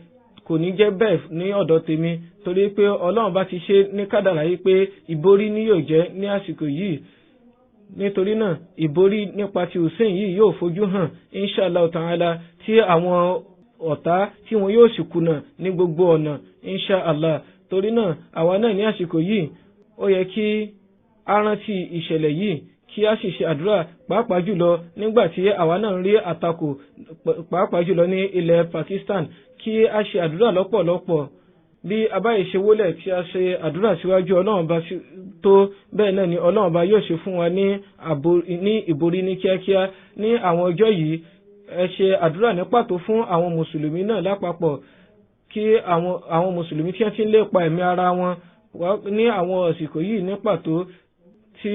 kò ní jẹ́ bẹ́ẹ̀ ní ọ̀dọ̀ tèmi, torí pé Ọlọ́run bá ti ṣe ní kádàrá yìí pé ìborí ni yóò jẹ́ ní àsìkò yìí. Nítorí náà ìborí nípa ti Hussein yìí yóò fojú hàn inshallah ta'ala, tí àwọn ọ̀tá tí wọn yóò sì kùnà ní gbogbo ọ̀nà inshallah. Torí náà àwa náà ní àsìkò yìí ó yẹ kí a rántí ìṣẹ̀lẹ̀ yìí, kí a sì ṣe àdúrà, pàápàá jùlọ nígbà tí àwa náà ń rí àtakò, pàápàá jùlọ ní ilẹ̀ Pakistan, kí a ṣe àdúrà lọ́pọ̀lọpọ̀. Bí a bá ṣe wólẹ̀ tí a ṣe àdúrà síwájú Ọlọ́run bá tó, bẹ́ẹ̀ náà ni Ọlọ́run bá yóò ṣe fún wa ní ìborí ní kíákíá. Ní àwọn ọjọ́ yìí ẹ ṣe àdúrà ní pàtó fún àwọn mùsùlùmí náà lápapọ̀, kí àwọn mùsùlùmí tí wọ́n ti ń lépa ẹ̀mí ara wọn ní àwọn àsìkò yìí ní pàtó tí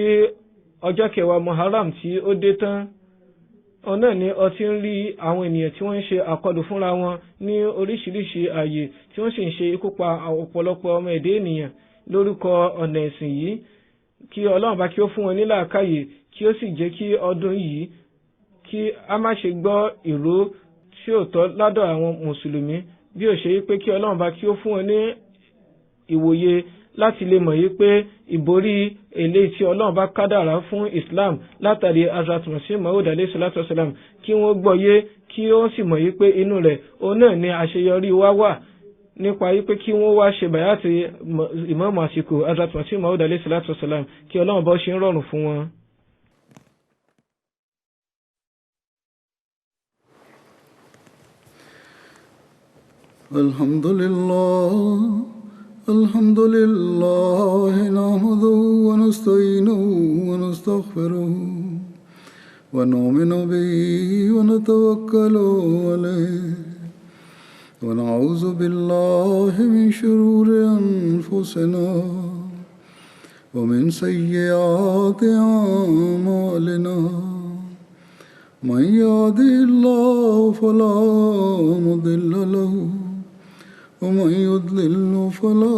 ọjọ́ kẹwàá Muharram tí ó dé tán. Ọ̀nà ni ọ ti ń rí àwọn ènìyàn tí wọ́n ń ṣe àkọlù fúnra wọn ní oríṣiríṣi ààyè, tí wọ́n sì ń ṣe ikú pa ọ̀pọ̀lọpọ̀ ọmọ ẹ̀dẹ́ ènìyàn lórúkọ ọ̀nà ẹ̀sìn yìí. Kí Ọlọ́run bá kí ó fún wọn ní làákàyè, kí ó sì jẹ́ kí ọdún yìí kí a má ṣe gbọ́ ìró tí ò tọ́ ládọ̀ àwọn mùsùlùmí, bí ó ṣe yí pé kí Ọlọ́run bá kí ó fún wọn ní ìwòye láti lè mọ̀ yí pé ìborí eléyìí tí Ọlọ́run bá kádàrá fún Islam látàrí Hazrat Masih Maud alayhi salatu wasalam, kí wọ́n gbọ́yé, kí ó sì mọ̀ yí pé inú rẹ̀ òun náà ni àṣeyọrí wa wà, nípa yí pé kí wọ́n wá ṣe bàyàtì ìmáàmù àsìkò Hazrat Masih Maud alayhi salatu wasalam, kí Ọlọ́run bá ṣe ń rọrùn fún wọn. الحمد لله نحمده ونستعينه ونستغفره ونؤمن به ونتوكل عليه ونعوذ بالله من شرور أنفسنا ومن سيئات أعمالنا من يهده الله فلا مضل له ومن يضلل فلا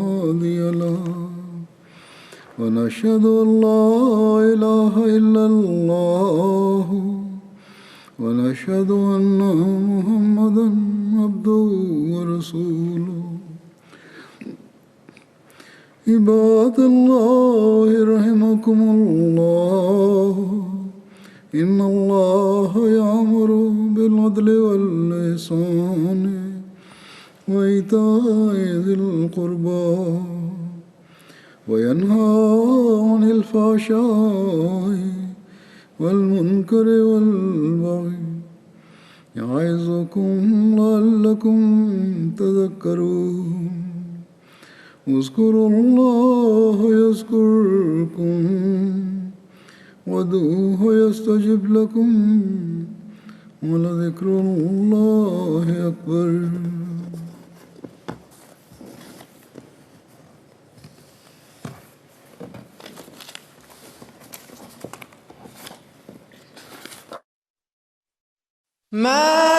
هادي له ونشهد أن لا إله إلا الله ونشهد أن محمدا عبده ورسوله. عباد الله رحمكم الله، إن الله يأمر بالعدل والإحسان وإيتاء ذي القربى وينهى عن الفحشاء والمنكر والبغي يعظكم لعلكم تذكرون. اذكروا الله يذكركم وادعوه يستجب لكم ولذكر الله أكبر. ما